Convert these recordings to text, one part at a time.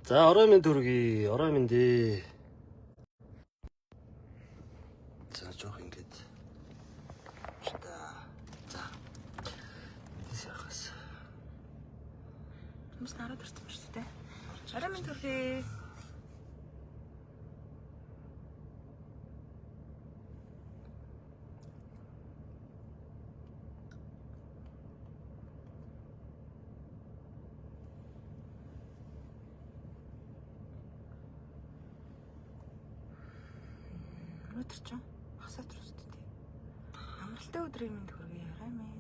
За орой минь төргий, орой минь дээ. За жоох ингэж. Та. За. Тэс яхас. Хүмүүс нараад ирсэн ба шүү дээ. Орой минь төргий. Өнөөдөр ч хасаа өдөр шүү дээ. Амралтай өдрийн минь төргий. Орой минь.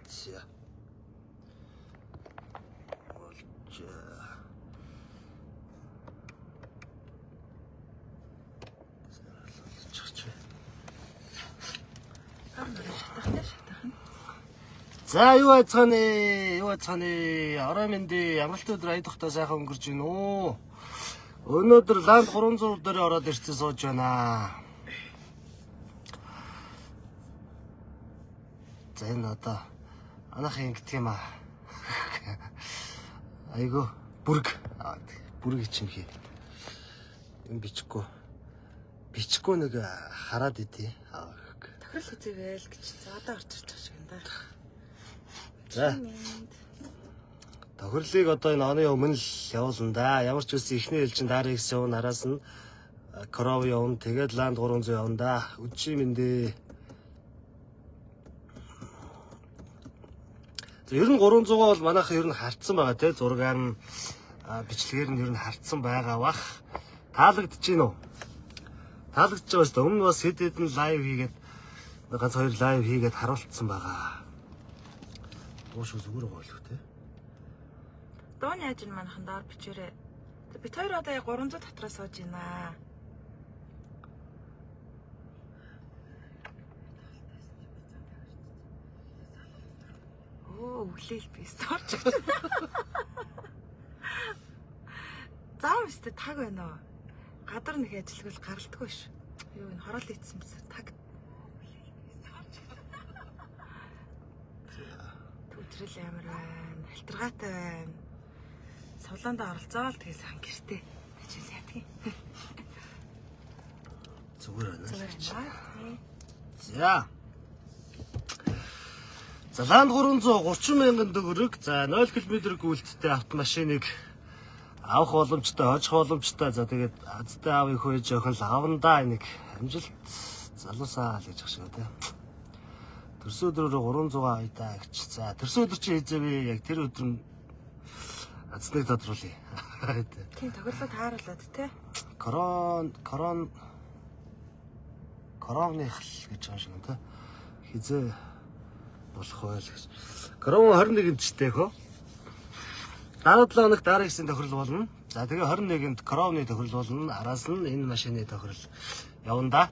За. Болж. Шатахтай шатах нь. За юу айцгааны юу айцгааны орой мэндээ амралтын өдөр аялахдаа сайхан өнгөрч гин үү. Өнөөдөр ланд 300 дээр ороод ирсэн сууж байна. За энэ одоо анах ингэдэг юм аа. Айгу бүрг бүрг ичимхий. Юм бичихгүй. Бичихгүй нэг хараад идэе. Тохирол хийзээвэл гэж. За одоо орж ирж байгаа шиг юм да. За. Тохирлыг одоо энэ оны өмнө л явуулна да. Ямар ч үс эхний ээлжинд RX явна, араас нь Кров явна, тэгээд Land 300 явна да. Үдшийн мэндээ. За ер нь 300-аа бол манайх ер нь хартсан байгаа те. Зургаар нь бичлэгээр нь ер нь хартсан байгаа бах. Таалагдж гин үү? Таалагдж байгаа шүү дээ. Өмнө нь бас хэд хэдэн live хийгээд ганц хоёр live хийгээд харуулцсан байгаа. Дууш зүгээр байгаа болов те. Дууны яаж энэ манайхан доор бичээрэй. Бид хоёр одоо яг 300 дотроо сууж байна. Өө, өглөөл би сторч. Зам өстө таг байна уу? Гадар нэг ажилгүй гаралдаггүй ш. Юу энэ хороол ицсэн биз таг. Түжрэл амар байна. Халтаргаатай байна. Сувлаандаа оролцоол тэгээ сан гэртээ. Ажил яадаг юм. Зүгээр байна. Зүгээр байна. За. За Land 330 мянган төгрөг. За 0 км гүйлттэй автомашиныг авах боломжтой, хожих боломжтой. За тэгээд азтай аав их хөөж охин л авна да энийг. Амжилт залуусаа л гэж ах шиг тий. Төрсөн өдрөөрөө 300 авъя гэж. За төрсөн өдөр чи хэзээ бэ? Яг тэр өдөр нь азныг тодруулъя. Тийм тохирлоо тааруулаад тий. Корон корон коронных л гэж байгаа юм шиг байна те. Хизээ болох байл гэж. Корон 21-нд ч тех хөө. Дараа 7 хоногт RX-ийн тохирол болно. За тэгээ 21-нд Кроны тохирол болно. Араас нь энэ машины тохирол явна да.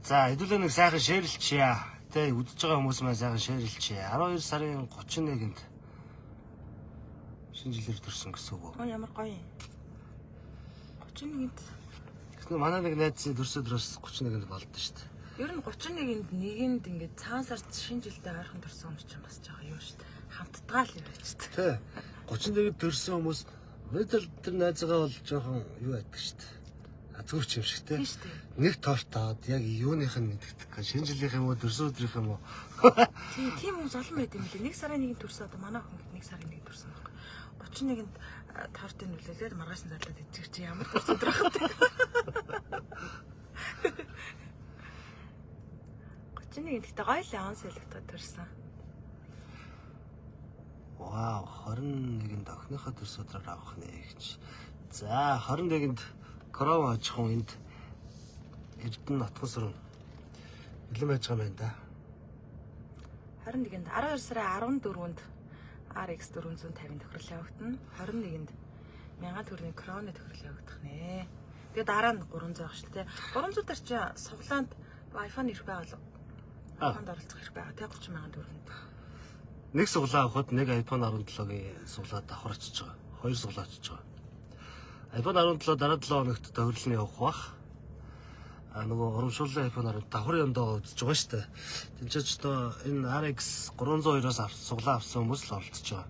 За хэдүүлээ нэг сайхан шеэрлчихье. Тэ үдчихэж байгаа хүмүүс маань сайхан шеэрлчихье. 12 сарын 31-нд шинэ жилээр төрсөн гэсэн үг үү? Оо ямар гоё юм. 31-нд Тэгсэн манай нэг найз төрсөн өдрөөс 31-нд болдсон шүү дээ. ер нь 31-нд нэгэнд ингээд цагаан сард шинэ жилдээ ойрхон төрсөн хүмүүс чинь бас жоо юм шүү дээ. Хамтдгаа л юм байж тээ. Тэ 31-нд төрсөн хүмүүс өнөөдөр тэр найзгаа бол жоохон юу байдаг шүү дээ. Азгүйч юм шиг тэ. Тийм шүү дээ. Нэг торт аваад яг юуных нь мэддэг. Шинэ жилийнх юм уу, төрсөн өдрийнх юм уу? Тийм тийм хүмүүс олон байд юм лээ. Нэг сарын нэгэнд төрсөн одоо манай охин нэг сарын нэгэнд төрсөн байхгүй. 31-нд тортыг нүлээлээд маргааш нь зарлаад идчих чи ямар төрсөн өдөр ах вэ? 31-нд гэхдээ гоё л он солигдоод төрсөн. Вау, 21-нд охиныхоо төрсөн өдрөөр авах нэ гэж. За, 21-нд корона хожихон энд Эрдэнэ Нотгон сүрэн бэлэн байж байгаа юм байна да. 21-нд 12 сарын 14-нд RX 450 тохирол явагдана. 21-нд 1000 төгрөгийн кроны тохирол явагдах нэ. Тэгээ дараа нь 300 ах шүү дээ. 300 дээр чи суглаанд iPhone ирэх байгаа л. iPhone-д оролцох ирэх байгаа. Тэ 30 мянган төгрөгөнд. Нэг суглаа авахад нэг iPhone 17-гийн суглаа давхар очиж байгаа. Хоёр суглаа очиж байгаа. iPhone 17 дараа 7 хоногт тохирлын явах бах. А нөгөө урамшууллын iPhone 10 давхар юмдаа үзэж байгаа шүү дээ. Тинчээч одоо энэ RX 302-оос суглаа авсан хүмүүс л оролцож байгаа.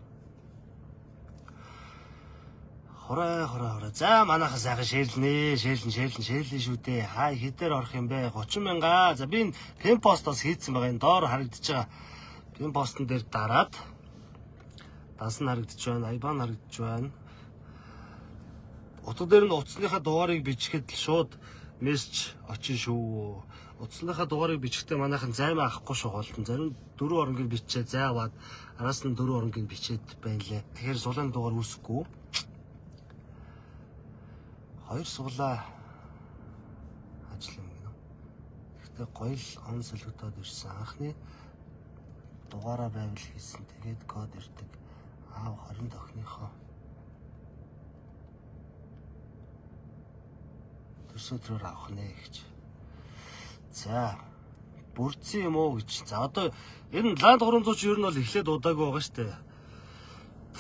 Хорой хорой хорой. За манайхан сайхан шэрлэнэ. Шэрлэн шэрлэн шэрлэн шүү дээ. Хай хэдээр орох юм бэ? 30 мянга. За би энэ pin post-оос хийцэн байгаа. Энэ доор харагдаж байгаа. Pin post-н дээр дараад данс нь харагдаж байна. IBAN харагдаж байна. Утга дээр нь утасныхаа дугаарыг бичихэд л шууд мессеж очин шүү. Утасныхаа дугаарыг бичихдээ манайхан займаа авахгүй шүү голтон. Зарим дөрвөн оронгийг бичээ зай аваад араас нь дөрвөн оронгийг бичээд байна лээ. Тэгэхээр сулааны дугаар үүсэхгүй. Хоёр суглаа ажил юм гинэ. Гэхдээ гоё л он солигдоод ирсэн. Анхны дугаараа байвал хийсэн. Тэгээд код ирдэг. Аав 20 тохиныхоо төрсөдрөөр авах нэ гэж. За бүрдсэн юм уу гэж. За одоо энэ Land 300 ч ер нь бол эхлээд удаагүй байгаа шүү дээ.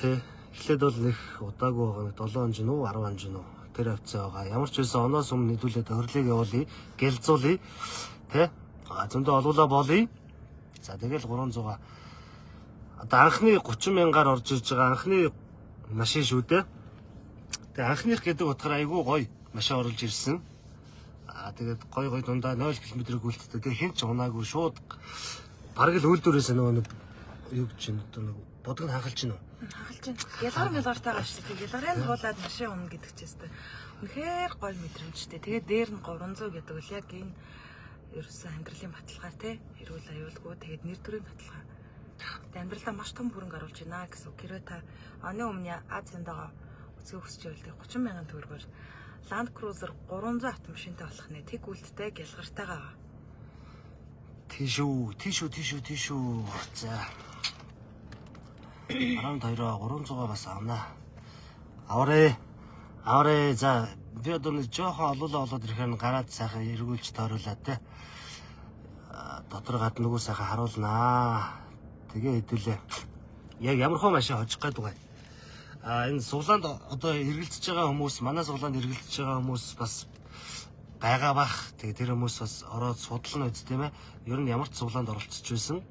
Тэ эхлээд бол нэг удаагүй байгаа, нэг 7 он жин үү 10 он жин үү тэр хавцаа байгаа. Ямар ч байсан оноос өмнө нийлүүлээд тохирлыг явуулъя, гэлзуулъя. Тэ? А зөндөө олуулаа болъё. За тэгэл 300-а одоо анхны 30 мянгаар орж ирж байгаа анхны машин шүү дээ. Тэгээ анхных гэдэг утгаар айгүй гоё машин оруулж ирсэн. Аа тэгээд гой гой дундаа 0 км гүйлттэй. Тэгээ хэн ч унаагүй шууд бараг л үйлдвэрээс нөгөө нэг юу гэж чинь одоо нэг бодог нь ханхалж гинөө. Хагалж байна. Ялгар мялгартайгаа шүү дээ. Ялгарын хуулаад машин унна гэдэг чинь өстой. Үнэхээр гоё мэдрэмжтэй. Тэгээд дээр нь 300 гэдэг бол яг энэ ерөөсөн амьдралын баталгаа те. Эрүүл аюулгүй тэгээд нэр төрийн баталгаа. Тэгээд амьдралдаа маш том хөрөнгө оруулж байна гэсэн үг. Хэрвээ та оны өмнө Аз яндаа үзхийг хүсэж байвал тэгээд 30 мянган төгрөгөөр Land Cruiser 300 автомашинтай болох нэ. Тэг үлдтэй гялгартайгаа. Тийш үү, тийш үү, тийш үү, тийш үү. За. 12-оо 300-аа бас авнаа. Аваарэ. Аваарэ. За би одоо нэг жоохон олуулаа олоод ирэхээр нь гараад сайхан эргүүлж тойруулаад те. Дотор гадна нөгөө сайхан харуулнаа. Тэгээ хэдүүлээ. Яг ямар хөө машин хожих гээд байгаа юм. А энэ суглаанд одоо эргэлзэж байгаа хүмүүс, манай суглаанд эргэлзэж байгаа хүмүүс бас байгаа бах. Тэгээ тэр хүмүүс бас ороод судлана үст тийм ээ. Ер нь ямар ч суглаанд оролцож байсан.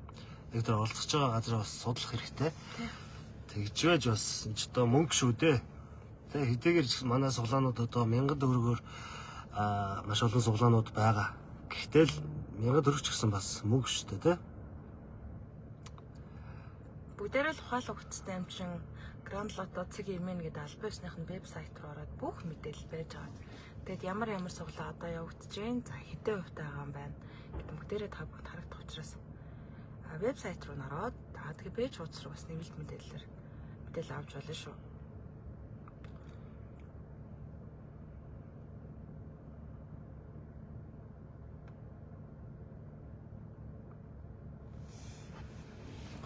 Яг тэр оролцож байгаа газараа бас судлах хэрэгтэй. Тэгж байж бас энэ ч одоо мөнгө шүү дээ. Тэ хэдийгээр ч манай суглаанууд одоо 1000 төгрөгөөр маш олон суглаанууд байгаа. Гэхдээ л 1000 төгрөг ч гэсэн бас мөнгө шүү дээ, тэ. Бүгдээрээ л ухаалаг хүчтэй юм чин Grand Lotto цэг имэн гэдэг албан ёсных нь вебсайт руу ороод бүх мэдээлэл байж байгаа. Тэгэд ямар ямар суглаа одоо явагдаж байна, за хэдэн хувьтай байгаа юм байна гэдэг бүгдээрээ та бүгд харагдах учраас вебсайт руу н ороод тэгээ пэйж хуудас руу бас нэмэлт мэдээлэлээр мэдээлэл авч болно шүү.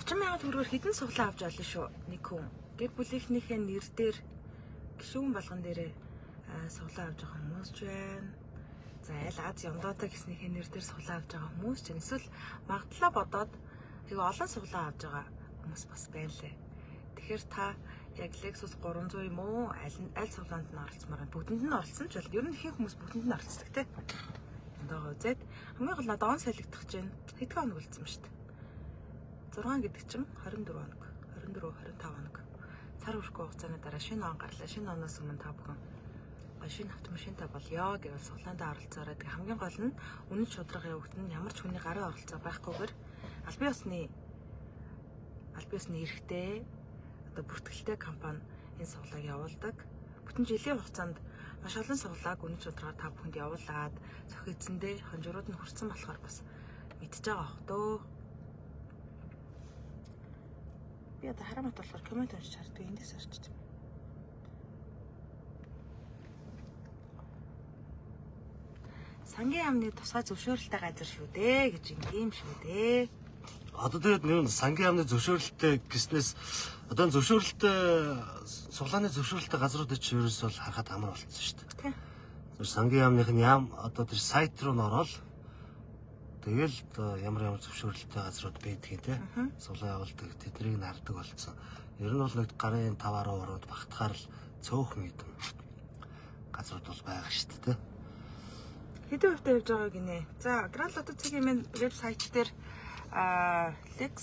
30 мянган төгрөгөөр хэдэн суглаа авч олно шүү. Нэг хүн. Гэр бүлийнхнийхээ нэр дээр гишүүн болгон дээрээ суглаа авч байгаа хүмүүс ч байна. За аль Аз Ямдоото гэснийхээ нэр дээр суглаа авч байгаа хүмүүс ч байна. Эсвэл магадлаа бодоод тэгээ олон суглаа авч байгаа хүмүүс бас байна лээ. Тэгэхээр та яг Lexus 300 юм уу аль аль суглаанд нь оролцмоор байна. Бүгдэнд нь оролцсон ч бол ер нь ихэнх хүмүүс бүгдэнд нь оролцдог те. Эндээ үзээд хамгийн гол нь он солигдох гэж байна. Хэдхэн хоног үлдсэн ба шүү дээ. 6 гэдэг чинь 24 хоног, 24, 25 хоног. Сар хүрэхгүй хугацааны дараа шинэ он гарлаа. Шинэ оноос өмнө та бүхэн гоё шинэ автомашинтай болёо гэвэл суглаандаа оролцоорой. Тэгээ хамгийн гол нь үнэн шударга явагдана. Ямар ч хүний гарын оролцоо байхгүйгээр албан ёсны эрхтэй одоо бүртгэлтэй компани энэ суглааг явуулдаг. Бүтэн жилийн хугацаанд маш олон суглааг үнэн шударгаар та бүхэнд явуулаад цохи эзэндээ хонжрууд нь хүрсэн болохоор бас мэдж байгаа бох дөө. Би одоо хараамат болохоор коммент уншиж хардаг. Эндээс орчиж. Сангийн яамны тусгай зөвшөөрөлтэй газар шүү дээ гэж юм шүү дээ. Одоо тэгээд нэг сангийн яамны зөвшөөрөлтэй гэснээс одоо зөвшөөрөлтэй суглааны зөвшөөрөлтэй газруудыг чи ерөөсөө бол харахад амар болцсон шүү дээ. Тийм. Тэр сангийн яамных нь яам одоо тэр сайт руу н ороод Тэгэл ямар ямар зөвшөөрлөлтэй газрууд байдгийг те. Сувлаа явуулдаг, тэднийг нь хардаг болсон. Ер нь бол нэг гарын 5 10 урууд багтахаар л цөөхөн хэдэн газрууд бол байгаа шүү дээ. Хэдэн хувьтай явж байгааг гинэ. За, Grand Lotto цэгийн минь вебсайт дээр Lex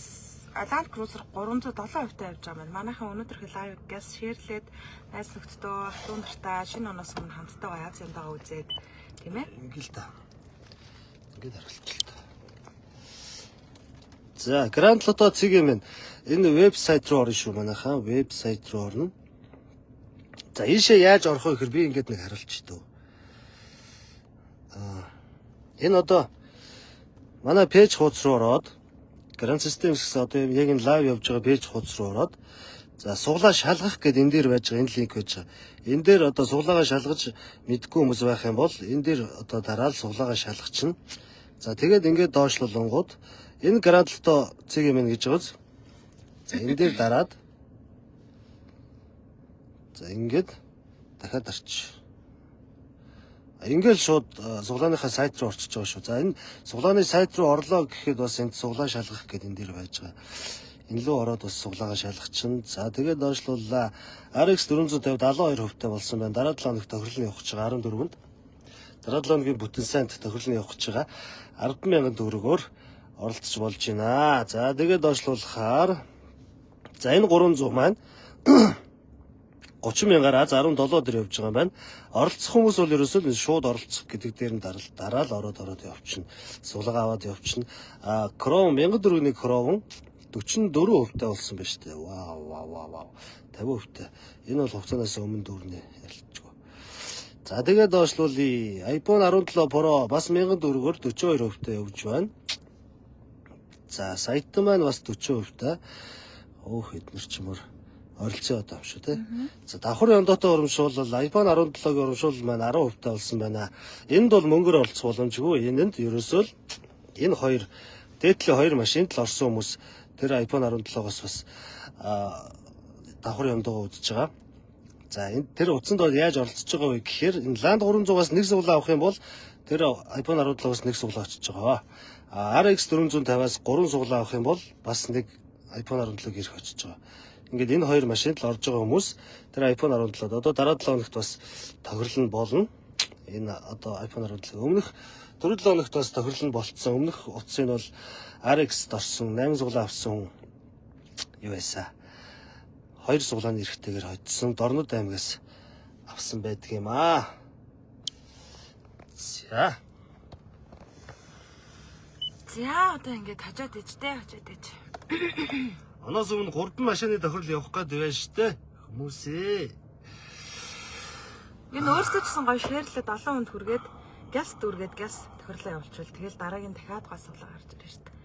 Land Cruiser 307 хувьтай явж байгаа маань. Манайхан өнөөдрийн live газ share лээд найз нөхдөдөө, ах дүү нартаа шинэ оноос өмнө хамтдаа гоё Аз юмдагаа үзээд, тийм ээ. Ингээл та. Ингээд харуулчих л та. За, Grand Lotto цэгийн минь энэ вебсайт руу орно шүү манайхаа. Вебсайт руу орно. За, ийшээ яаж орох вэ гэхээр би ингээд нэг харуулчих дөө. Энэ одоо манай page хуудас руу ороод, Grand Systems гэсэн одоо яг энэ live явж байгаа page хуудас руу ороод, за, сугалаа шалгах гэдэг энэ дээр байж байгаа, энэ линк байж байгаа. Энэ дээр одоо сугалаагаа шалгаж мэдгүй хүмүүс байх юм бол энэ дээр одоо дараал сугалаагаа шалгачихна. За, тэгээд ингээд доошлолонгууд энэ Grand Lotto цэг юм гэж байгааз. За, энэ дээр дараад, за, ингээд дахиад дарч. Ингээл шууд сугалааныхаа сайт руу орчиж байгаа шүү. За, энэ сугалааны сайт руу орлоо гэхэд бас энд сугалаа шалгах гэдэг энэ дээр байж байгаа. Энэ лүү ороод бас сугалаагаа шалгачихна. За, тэгээд доошлууллаа. RX 450 72% болсон байна. Дараа 7 хоногт тохирлон явах гэж байгаа 14-нд. Дараа 7 хоногийн бүтэн сайнд тохирлон явах гэж байгаа. 10,000 төгрөгөөр оролцож болж байна. За, тэгээд доошлуулахаар, за, энэ 300 маань 30 мянгаар Аз 17 дээр явж байгаа юм байна. Оролцох хүмүүс бол ерөөсөө л шууд оролцох гэдэг дээр нь дараал дараал ороод ороод явчихна. Сулгаа аваад явчихна. А Crown 1000 төгрөгийн Crown 44% та болсон байна шүү дээ. Вау, вау, вау, вау. 50%. Энэ бол хугацаанаас өмнө дүүрнэ ялчгүй. За, тэгээд доошлуулъя. iPhone 17 Pro бас 1000 төгрөгөөр 42% та явж байна. За, саятан маань бас 40% та. Өөх, эднэр ч мөр оролцоо одоо юм шүү те. За, давхар ёндоотой урамшуулал iPhone 17-гийн урамшуулал маань 10% та болсон байна. Энд бол мөнгөөр оролцох боломжгүй. Энэнд ерөөсөө л энэ хоёр дээдлийн хоёр машинд л орсон хүмүүс тэр iPhone 17-оос бас давхар ёндоогоо үзэж байгаа. За, энэ тэр утсанд бол яаж оролцож байгаа вэ гэхээр энэ Land 300-аас нэг суглаа авах юм бол тэр iPhone 17-оос нэг суглаа очиж байгаа. А RX 450-аас 3 суглаа авах юм бол бас нэг iPhone 17 ирэх очиж байгаа. Ингээд энэ хоёр машинд л орж байгаа хүмүүс тэр iPhone 17-д одоо дараа 7 хоногт бас тохирлол нь болно. Энэ одоо iPhone 17 өмнөх түрүү 7 хоногт бас тохирлол нь болцсон. Өмнөх утсын бол RX-д орсон 8 суглаа авсан хүн юу байсан? Хоёр суглааны эрхтэйгээр хоцсон Дорнод аймгаас авсан байдаг юм аа. За. За, одоо ингээд хажаад ижтэй, хажаад иж. Оноос өмнө 3 машины тохирол явах гээд байна штэ. Хүмүүсээ. Энэ өөрсдөө ч гэсэн гоё share лээд олон хүнд хүргээд, гяс дүүргээд, гяс тохирлоо явуулчвал тэгэл дараагийн дахиад гол суглаа гарч ирнэ шүү дээ.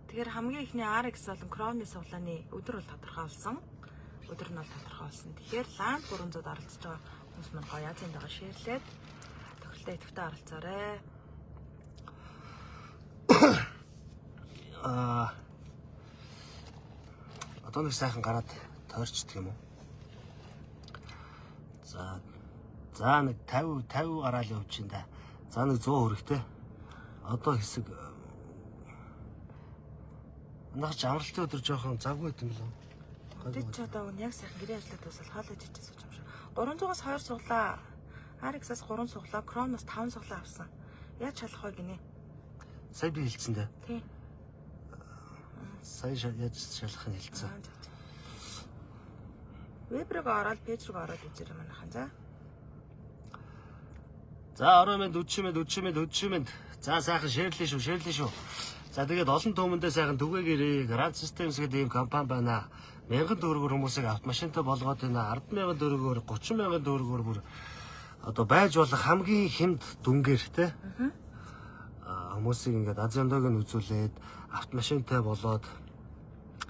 Тэгэхээр хамгийн ихний RX болон Crown-ы суглааны өдөр бол тодорхой болсон. Өдөр нь бол тодорхой болсон. Тэгэхээр Land 300-д оролцож байгаа хүмүүс маань гоё Азийн дагаа share лээд тохирлоо идэвхтэй оролцоорой. Одоо нэг сайхан гараад тойрчдөг юм уу? За за, нэг 50 50 гараал явж чинь да. За, нэг 100 хүрэхтэй. Одоо хэсэг манайх ч амралтын өдөр жоохон завгүй байт юм лөө. Бид ч одоо үн яг сайхан гэрээ ажиллаад дуусал хоол ижиж сууж юм шиг. 300-аас 2 суглаа, RX-аас 3 суглаа, Crown-оос 5 суглаа авсан. Яаж шалах вэ гинэ? Сая би хэлсэн дээ. Тий. Сая яаж шалахыг хэлсэн. Аа, за, за. Веб рүү ороод, page рүү ороод үзээрэй манайхан, за. За, орой мэнд, өчиг мэнд, өчиг мэнд, өчиг мэнд. За, сайхан share лээ шүү, share лээ шүү. За, тэгээд олон түмэндээ сайхан түгээгээрэй. Grand Systems гэдэг ийм компани байна. 1000 төгрөгөөр хүмүүсийг автомашинтай болгоод байна. 10,000 төгрөгөөр, 30,000 төгрөгөөр бүр одоо байж болох хамгийн хямд дүнгээр те. Хүмүүсийг ингээд аз яндог нь үзүүлээд автомашинтай болоод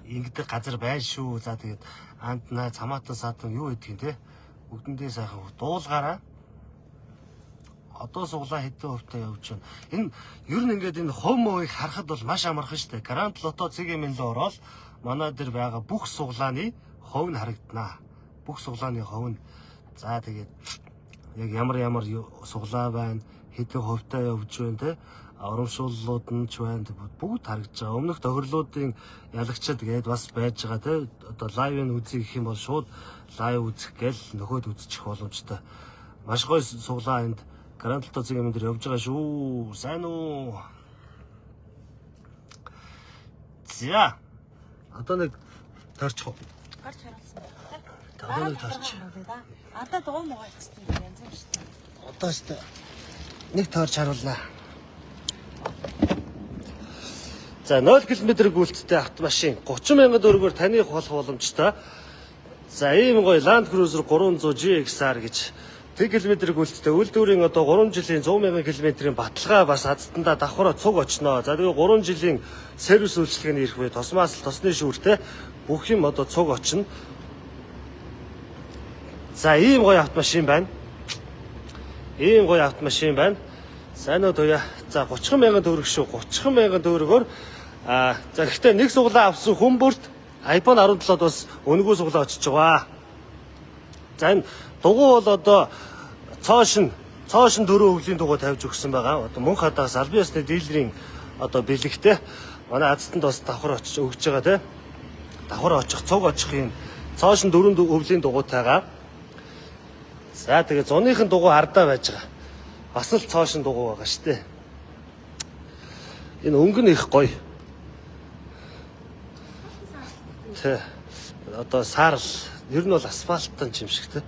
ингэдэг газар байна шүү. За, тэгээд анднаа цамаатан саатан юу гэдгийг те. Бүгдэндээ сайхан дуулгаараа одоо суглаа хэдэн хувьтай явж байна. Энэ ер нь ингээд энэ хувь мөвийг харахад бол маш амархан шүү дээ. Grand Lotto цэг mn рүү ороод манай дээр байгаа бүх суглааны хувь нь харагданаа. Бүх суглааны хувь нь, за, тэгээд яг ямар ямар суглаа байна, хэдэн хувьтай явж байна те. Урамшууллууд нь ч байна, бүгд харагдаж байгаа. Өмнөх тохирлуудын ялагчид гээд бас байж байгаа тий. Одоо live-ыг үзье гэх юм бол шууд live үзэх гээл нөхөд үзчих боломжтой. Маш гоё суглаа энд Гранд Лото цэгийн дээр явж байгаа шүү. Сайн уу? За. Одоо нэг торчих уу? Гарч харуулсан байна. Одоо нэг торч. Одоо дугуй муугаа хийсэн юм янз бүр шүү дээ. Одоо ч нэг торч харуулнаа. За 0 км гүйлттэй автомашин 30 мянган төгрөгөөр таных болох боломжтой. За ийм гоё Land Cruiser 300 GXR гэж 1 км гүйлттэй үйлдвэрийн одоо 3 жилийн 100 мянган километрийн баталгаа бас азтандаа давхараа цуг очноо. За тэгээ 3 жилийн сервис үйлчилгээний эрх буюу тосмаас тосны шүүртэй бүх юм одоо цуг очно. За ийм гоё автомашин байна. Ийм гоё автомашин байна. Сайн уу туяа. За 30 мянган төгрөг шүү. 30 мянган төгрөгөөр за гэхдээ нэг суглаа авсан хүн бүрт iPhone 17-д бас үнэгүй суглаа очиж байгаа. За энэ дугуй бол одоо цоошин дөрөв өвлийн дугуй тавьж өгсөн байгаа. Одоо мөнх хадаас албан ёсны дилерийн одоо бэлэгтэй манай азтанд бас давхар очиж өгч байгаа тий. Давхар очих, цуг очих юм цоошин дөрөв өвлийн дугуйтайгаа. За тэгээ зуныхын дугуй ардаа байж байгаа. Бас л цоошин дугуй байгаа шүү дээ. Энэ өнгө нь их гоё. Тэ. Одоо саарл ер нь бол асфальттан юм шиг тэ.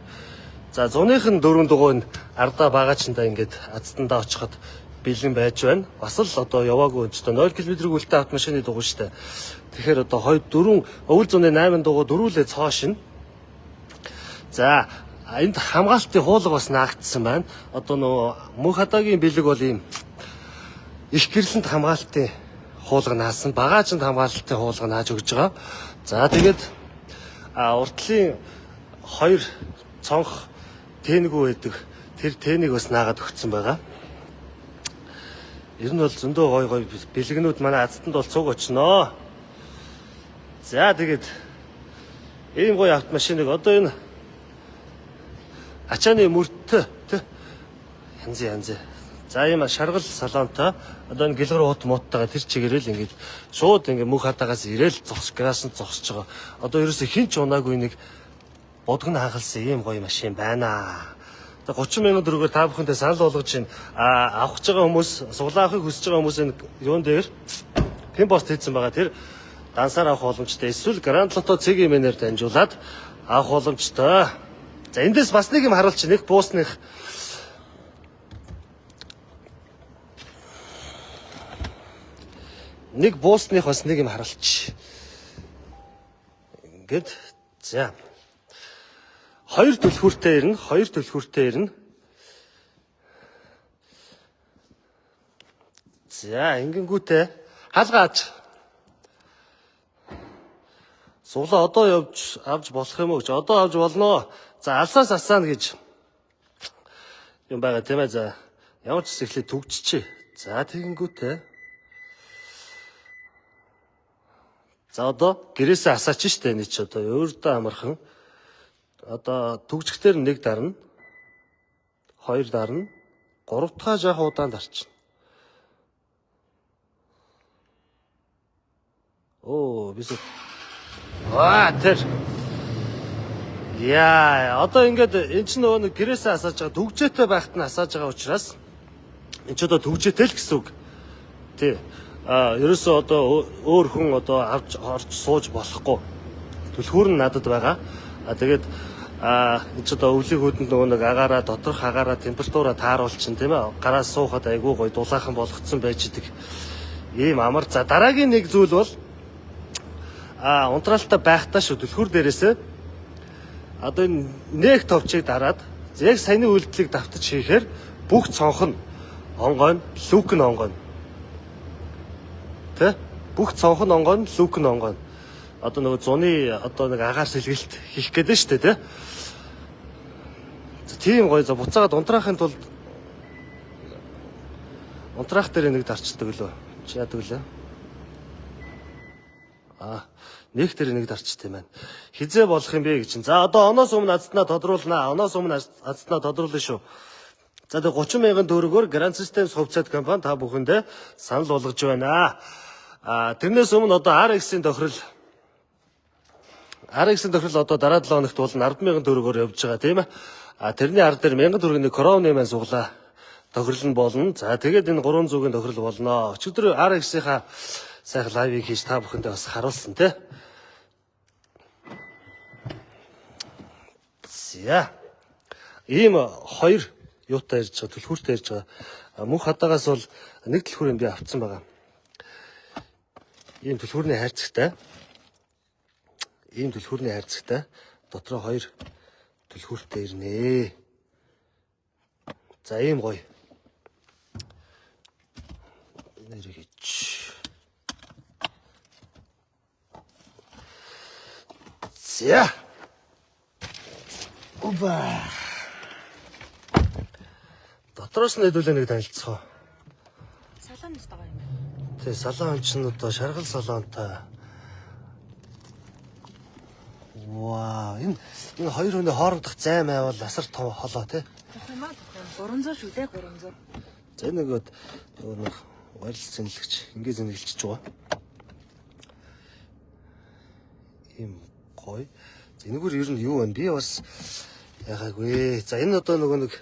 За зуных нь дөрвөн дугуй нь ардаа багаачандаа ингээд азтандаа очиход бэлэн байж байна. Бас л одоо яваагүй ч одоо 0 км гүйлтэй автомашины дугуй шүү дээ. Тэгэхээр одоо 2 4 өвөл зуны 8 дугуй дөрвөлээ цоошин. За энд хамгаалтын хуулга бас наагдсан байна. Одоо нөгөө мөнх хадаагийн бэлэг бол ийм их гэрлэнт хамгаалтын хуулга наасан, багаажинд хамгаалтын хуулга нааж өгч байгаа. За тэгээд уртлын хоёр цонх тээнэгүү байдаг. Тэр тээнийг бас наагаад өгсөн байгаа. Ер нь бол зөндөө гой гой бэлгнүүд манай азтанд бол цуг очноо. За тэгээд ийм гоё автомашиныг одоо энэ ачааны мөртөө тэ янз янз. За ийм шаргал салонтой одоо энэ гэлгэр уут мууттайгаа тэр чигээрэл ингээд шууд ингээд мөх хатаагаас ирээл зогс граасанд зогсож байгаа. Одоо ерөөсө хин ч унаагүй нэг бодгон хагалсан ийм гоё машин байна. Одоо 30 мянган төгрөгөөр та бүхэндээ санал болгож байна. Авах гэж байгаа хүмүүс, суглаа авахыг хүсэж байгаа хүмүүс энэ юун дээр пин пост хийсэн байгаа. Тэр дансаар авах боломжтой. Эсвэл Гранд Лото цэгийн мэнээр дамжуулаад авах боломжтой. За эндээс бас нэг юм харуулчих. Нэг буусных бас нэг юм харуулчих. Ингээд за хоёр түлхүүртэй ирнэ, хоёр түлхүүртэй ирнэ. За ингэнгүүтээ хаалгаач. Суглаа одоо явж авч болох юм уу гэж. Одоо авч болно. За алсаас асаана гэж юм байгаа тийм ээ. За ямар ч хэсэг эхлээ түгжчихье. За тэгэнгүүтээ. За одоо гэрээсээ асаач штэ энэ чи одоо өөртөө амархан. Одоо түгжихтэр нэг дарна. Хоёр дарна. Гурав дахь жаах удаан дарчна. Оо бисээ. Аа тэр. Яа, одоо ингээд эн чинь нөгөө нэг гэрээсээ асааж байгаа түгжээтэй байхад нь асааж байгаа учраас энэ ч одоо түгжээтэй л гэсэн үг. Тий. Ерөөсөө одоо өөр хүн одоо авч орж сууж болохгүй. Түлхүүр нь надад байгаа. Тэгээд энэ ч одоо өвлийн хөдөнд нөгөө нэг агаараа доторх агаараа температураа тааруулчин тийм ээ. Гараас суухад айгүй гоё дулаахан болгоцсон байж идэг. Ийм амар. За дараагийн нэг зүйл бол унтраалтай байхдаа шүү түлхүүр дээрээсээ одоо энэ нэг товчийг дараад яг саяны үйлдэлийг давтаж хийхээр бүх цонх нь онгойн, лүк нь онгойн. Тэ? Бүх цонх нь онгойн, лүк нь онгойн. Одоо нөгөө зуны одоо нэг агаар сэлгэлт хийх гээд нь шүү дээ, тэ? За тийм гоё. За буцаагаад унтраахын тулд унтраах дээр нэг дарчдаг лөө. Чи яадаг лээ? Нэг дээр нэг дарчт юм байна. Хизээ болох юм бэ гэж. За одоо оноос өмнө азтнаа тодруулнаа. Оноос өмнө азтнаа тодруулна шүү. За тэгээ 30 мянган төгрөгөөр Grand Systems хувьцаат компани та бүхэндээ санал болгож байна. А тэрнээс өмнө одоо RX-ийн тохирол RX-ийн тохирол одоо дараа 7 хоногт бол 10,000 төгрөгөөр явж байгаа, тийм ээ. А тэрний ард дээр 1000 төгрөгийн Crown маань суглаа тохирол нь болно. За тэгээд энэ 300-ийн тохирол болно. Өчигдөр RX-ийнхаа сайхан live-ыг хийж та бүхэндээ бас харуулсан, тий. За. Ийм хоёр юутай ярьж байгаа, түлхүүртэй ярьж байгаа. Мөнх хадаагаас бол нэг түлхүүр юм би авцсан байгаа. Ийм түлхүүрний хайрцагтай. Ийм түлхүүрний хайрцагтай. Дотроо хоёр түлхүүртэй ирнэ. За ийм гоё. Нэрийг хийж. За. Оба. Дотроос нь хэдүүлээ нэг танилцах. Салон өстой гоё юм байна. Тэ, салон чинь одоо шаргал салонтой. Вау, энэ хоёр хүний хоорондох зай май бол асар том холоо, тий. Тух юм аа, тух юм. 300 шүү дээ, 300. За, энэ нөгөө нэг горил зэнлэгч ингээ зэнгэлчиж байгаа. Ийм гоё. За, энэгээр ер нь юу вэ? Би бас яхаагүй. За, энэ одоо нөгөө нэг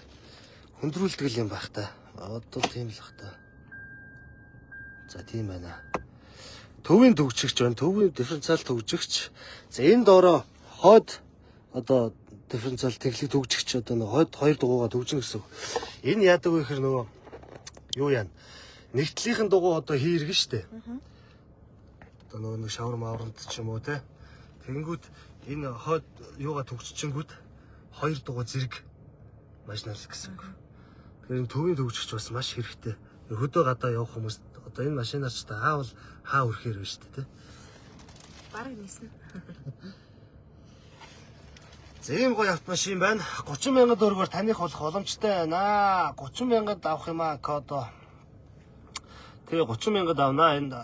хүндрүүлдэг юм байх та. Одоо тийм л бах та. За, тийм байна. Төвийн төгжигч байна. Төвийн дифференциал төгжигч. За, энэ доороо хойд одоо дифференциал тэглэг төгжигч, одоо нэг хойд хоёр дугуйгаа төгжинэ гэсэн үг. Энэ яадаг вэ гэхээр нөгөө юу яана? Нэгтлийнхэн дугуй одоо хийргэн штэ. Одоо нөгөө нэг шавар мавранд ч юм уу, те. Тэгэнгүүт энэ хойд юугаа төгжчихэнгүүт хоёр дугуй зэрэг машинал гэсэн үг. Тэгэхээр энэ төвийн төгжигч бас маш хэрэгтэй. Хөдөө гадаа явах хүмүүс одоо энэ машинаар ч та хаавал хаа хүрэхээр байна штэ, те. Бараг ниснэ. За, ийм гоё автомашин байна. 30 мянган төгрөгөөр таних болох боломжтой байна. 30 мянгад авах юм аа кодо. Тэгээ 30 мянгад авнаа. Энэ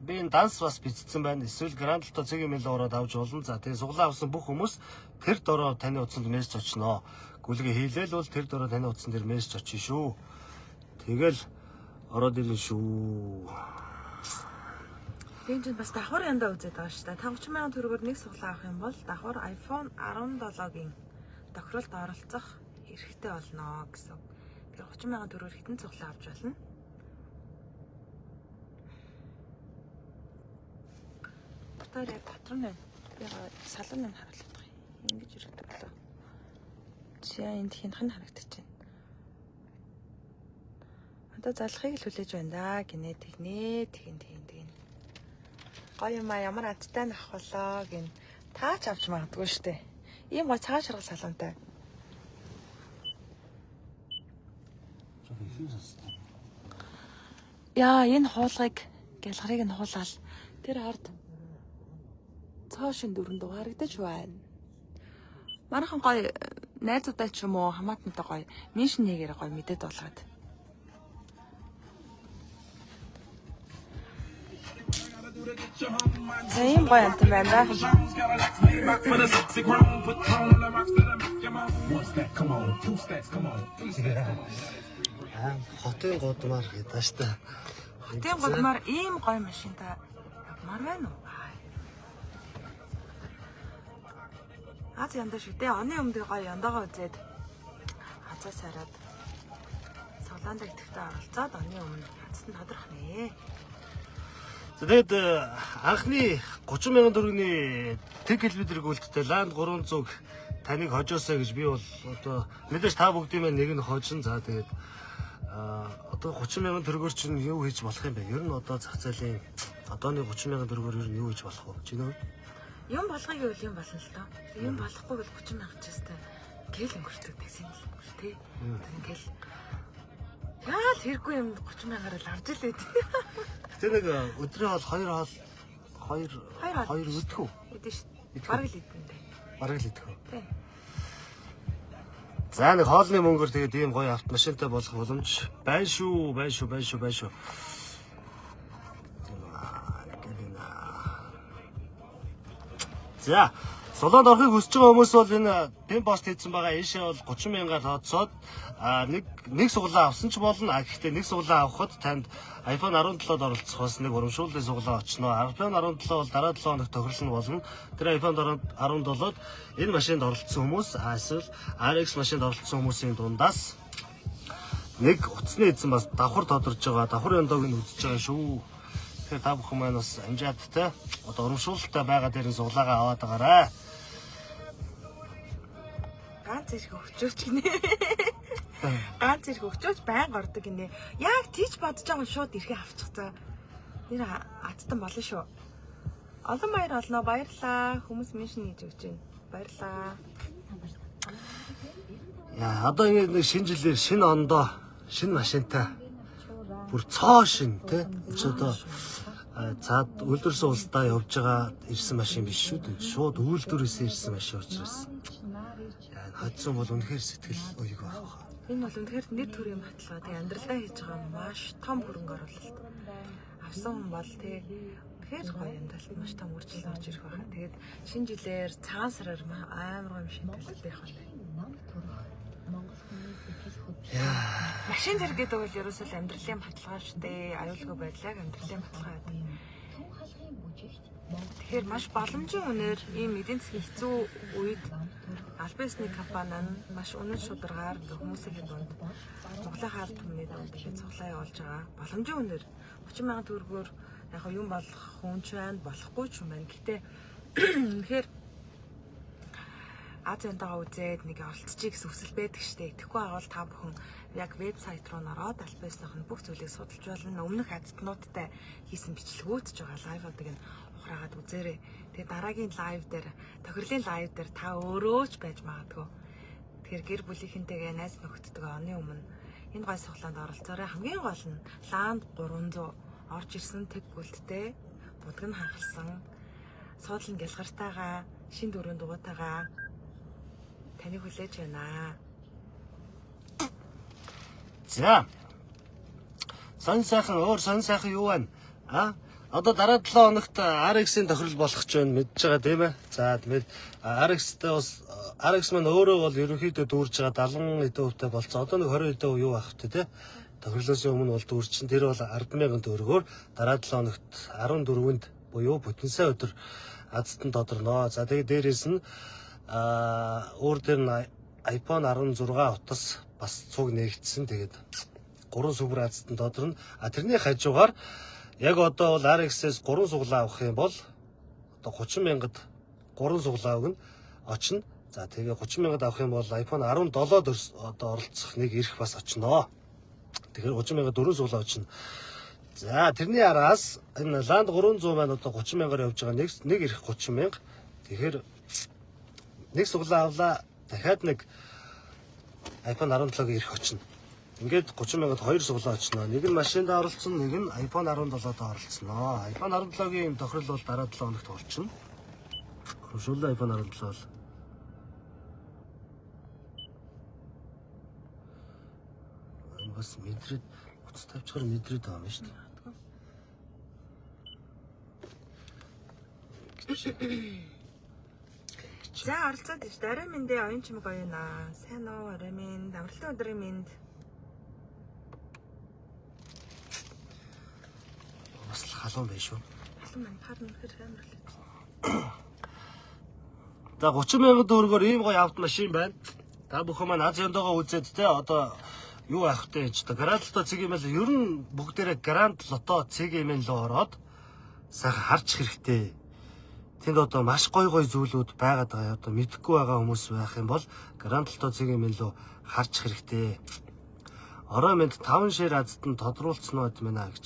би энэ данс бас бичсэн байна. Эсвэл Grand Alto цэг email ороод авч болно. За, тэгээ суглаа авсан бүх хүмүүс тэр дороо таны утсанд мессеж очноо. Гүлгээ хийлээл бол тэр дороо таны утсан дээр мессеж очно шүү. Тэгэл ороод ирнэ шүү. Тийм чинь бас давхар яндаа үзээд байгаа шүү дээ. Та 30 мянган төгрөгөөр нэг суглаа авах юм бол давхар iPhone 17-гийн тохиролд оролцох эрхтэй болно гэсэн. Тэгэхээр 30 мянган төгрөгөөр хэдэн цуглаа авч болно? Дотор яг дотор нь байна. Би салон нь харуулах юм. Ингэж ирэхдээ болоо. За, энд хинх нь харагдаж байна. Одоо залхыг л хүлээж байна да гинэ, тэгнэ, тэгин тэгин тэгин. Гоё юм а, ямар азтай нах болоо гин. Таач авч магадгүй штэ. Ийм гоё цагаан шаргал салонтай. Яа, энэ хуулгыг гялгарыг нь хуулаад тэр ард цоо шин дөрөн дугаарагдаж байна. Манайхан гоё найзуудаа ч юм уу хамаатантай гоё меншн хийгээр гоё мэдээд болгоод. За, ийм гоё амтан байна да. One stack, come on. Two stacks, come on. Three stacks, come on. Аа, хотын гудмаар гэдэг штэ. Хотын гудмаар ийм гоё машин та явмаар байна уу? Аз яндаа шүү дээ. Оны өмнөд гоё яндагаа үзээд азаа сараад цуглаанд идэвхтэй оролцоод оны өмнө хацт нь тодрох нэ. За, тэгээд анхны 30 мянган төгрөгийн тэг километр гүйлттэй Land 300 таныг хожоосоо гэж би бол одоо мэдээж та бүгдийн маань нэг нь хожин. За, тэгээд одоо 30 мянган төгрөгөөр чинь юу хийж болох юм бэ? Ер нь одоо зах зээлийн одооны 30 мянган төгрөгөөр ер нь юу хийж болох вэ? Чиний хувьд? Юм болгоё гэвэл юм болно л доо. Юм болохгүй бол 30 мянга ч гэстэй ингээл өнгөрцөг, таксинд л өнгөрч тий. Ингээл яал хэрэггүй юм 30 мянгаар л авч илээ тий. Гэтэ нэг өдрийн хоол, хоёр хоол, хоёр Хоёр хоол. хоёр өдөх үү? Үдэн шүү. Бараг л идэн дээ. Бараг л идэх үү? Тий. За, нэг хоолны мөнгөөр тэгээд ийм гоё автомашинтай болох боломж байна шүү, байна шүү, байна шүү, байна шүү. Тийм аа, Галина. За, Сулаанд орохыг хүсэж байгаа хүмүүс бол энэ pin post хийсэн байгаа. Ийшээ бол 30 мянгаар тооцоод нэг суглаа авсан ч болно. А гэхдээ нэг суглаа авахад танд iPhone 17-д оролцох бас нэг урамшууллын суглаа очно. iPhone 17 бол дараа 7 хоногт тохирлно болно. Тэр iPhone 17-д энэ машинд оролцсон хүмүүс эсвэл RX машинд оролцсон хүмүүсийн дундаас нэг утасны эзэн бас давхар тодорж байгаа. Давхар ёндог нь үзэж байгаа шүү. Тэгэхээр та бүхэн маань бас амжаад те одоо урамшуулалтай байгаа дээр нь суглаагаа аваад байгаарай. Ганц ирэх өвчөөч гинэ. Ганц ирэх өвчөөч байнга ордог гинэ. Яг тийч бодож байгаа юм шууд ирэхээ авчих за. Нэр азтан болно шүү. Олон баяр олноо, баярлаа. Хүмүүс mention хийж өгч байна. Баярлаа. Яа, одоо ингэ нэг шинэ жилээр шинэ ондоо шинэ машинтай бүр цоо шин те чи одоо цаад үйлдвэрсэн улсдаа явж байгаа ирсэн машин биш шүү дээ. Шууд үйлдвэрээс ирсэн машин учраас. Яа, энэ хоцсон бол үнэхээр сэтгэл уйг байх баха. Энэ бол үнэхээр нэр төрийн баталгаа. Тэгээ амьдралдаа хийж байгаа маш том хөрөнгө оруулалт. Авсан хүн бол тэ үнэхээр гоё амьдралд маш том өөрчлөлт орж ирэх байхаа. Тэгээд шинэ жилээр цагаан сараар амар гоё машин төлөлтэй явах байна. Машин зэрэг гэдэг бол ерөөсөө л амьдралын баталгаа шүү дээ. Аюулгүй байдлыг амьдралын баталгаа гэдэг. Тэгэхээр маш боломжийн үнээр ийм эдийн засгийн хэцүү үед албан ёсны компани нь маш үнэн шударгаар хүмүүсийн дунд Монголын ард түмний дунд ингээд цуглаа явуулж байгаа. Боломжийн үнээр 30 мянган төгрөгөөр яг юм болох хүн ч байна, болохгүй ч юм байна. Гэтэ үнэхээр Аз яндагаа үзээд нэг оролцчих гэсэн хүсэл байдаг штэ. Тэгэхгүй байгаа бол та бүхэн яг вебсайт руу н ороод албан ёсных нь бүх зүйлийг судалж болно. Өмнөх азтнуудтай хийсэн бичлэгүүд ч байгаа. Live-уудыг нь ухраагаад үзээрэй. Тэгээ дараагийн live дээр, тохирлын live дээр та өөрөө ч байж магадгүй. Тэгэхээр гэр бүлийнхэнтэйгээ, найз нөхдөдгөө оны өмнө энэ гой суглаанд оролцоорой. Хамгийн гол нь Land 300 орж ирсэн тэг гүлттэй будаг нь хангалсан суудлын гялгартайгаа шин дөрөв дугуйтайгаа таныг хүлээж байна. За. Сон сайхан өөр сон сайхан юу байна? А? Одоо дараа 7 хоногт RX-ийн тохирол болох ч байна мэдж байгаа тийм ээ. За мэд RX-тэй бас RX маань өөрөө бол ерөнхийдөө дүүрж байгаа 70 хэдэн хувьтай болцсон. Одоо нэг 20 хэдэн хувь юу байх вэ те? Тохирлоос өмнө бол дүүрчин тэр бол 100000 төгрөгөөр дараа 7 хоногт 14-нд буюу бүтэнсай өдөр азтан тодорноо. За тэгээ дээрээс нь өөр дээр нь iPhone 16 утас бас цуг нээгдсэн. Тэгээд 3 сүбэр азтан тодорно. А тэрний хажуугаар яг одоо бол RX-ээс 3 суглаа авах юм бол одоо 30 мянгад 3 суглаа өгнө. Очно. За тэгээ 30 мянгад авах юм бол iPhone 17-д одоо оролцох нэг эрх бас очноо. Тэгэхээр 30 мянгад 4 суглаа очно. За тэрний араас энэ Land 300 маань одоо 30 мянгаар явж байгаа нэг эрх 30 мянга. Тэгэхээр нэг суглаа авлаа. Дахиад нэг iPhone 17-гийн эрх очно. Ингээд 30 мянгад хоёр суглаа очно. Нэг нь машинд оролцсон, нэг нь iPhone 17-д оролцсноо. iPhone 17-гийн тохирол бол дараа 7 хоногт болчихно. Хөршүүлэн iPhone 17 бол энэ бас мэдрээд утас тавьчихаар мэдрээд байгаа юм шүү дээ. За оролцоод ич. Орой мэндээ оюун чимэг оюунаа. Сайн уу орой минь. Амралтын өдрийн мэнд. Бас л халуун байх шүү. Халуун маань пар нүхээр амар л. За 30 мянган төгрөгөөр ийм гоё автомашин байна. Та бүхэн маань аз яндоогоо үзээд те одоо юу авах вэ гэж одоо Grand Loto CGML ер нь бүгдээрээ Grand Loto CGML руу ороод сайхан харчих хэрэгтэй. Тэнд одоо маш гоё гоё зүйлүүд байгаад байгаа. Одоо мэдэхгүй байгаа хүмүүс байх юм бол Grand Loto CGML руу харчих хэрэгтэй. Орой мэд 5 share азд нь тодруулсан уу гэт мэнэ гэж.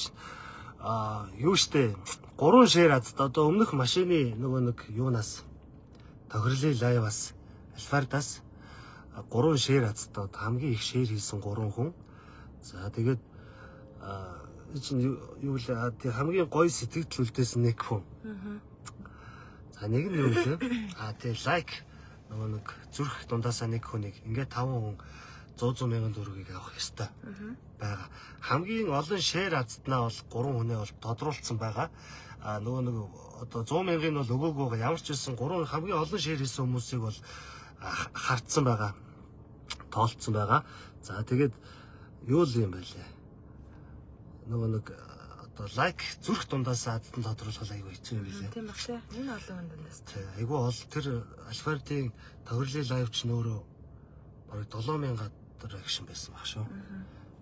Аа юу штэ 3 share азд одоо өмнөх машины нөгөө нэг юунаас тохирлын live-аас Альфардаас 3 share азтай хамгийн их share хийсэн 3 хүн. За тэгээд чинь юу лээ тэг хамгийн гоё сэтгэл үлдээсэн нэг хүн. За нэг нь юу лээ? А тэг like нөгөө нэг зүрх дундаасаа нэг хүнийг ингээд 5 хүн 100 мянган төгрөгийг авах ёстой байгаа. Хамгийн олон share азднаа бол 3 хүнээ бол тодруулсан байгаа. Нөгөө нэг одоо 100 мянгын бол өгөөгүй байгаа. Ямар ч байсан 3 хамгийн олон share хийсэн хүмүүсийг бол хардсан байгаа. Тоолцсон байгаа. За, тэгээд юу л юм бэ лээ. Нөгөө нэг одоо like зүрх дундаас азтан тодруулах айгүй хэцүү юм билээ. Тийм баг тий. Энэ олон хүн дундаас. Тий, айгүй ол тэр Альфардын тохирлын live ч нөөрөө бараг 7000 гадар reaction байсан баг шүү.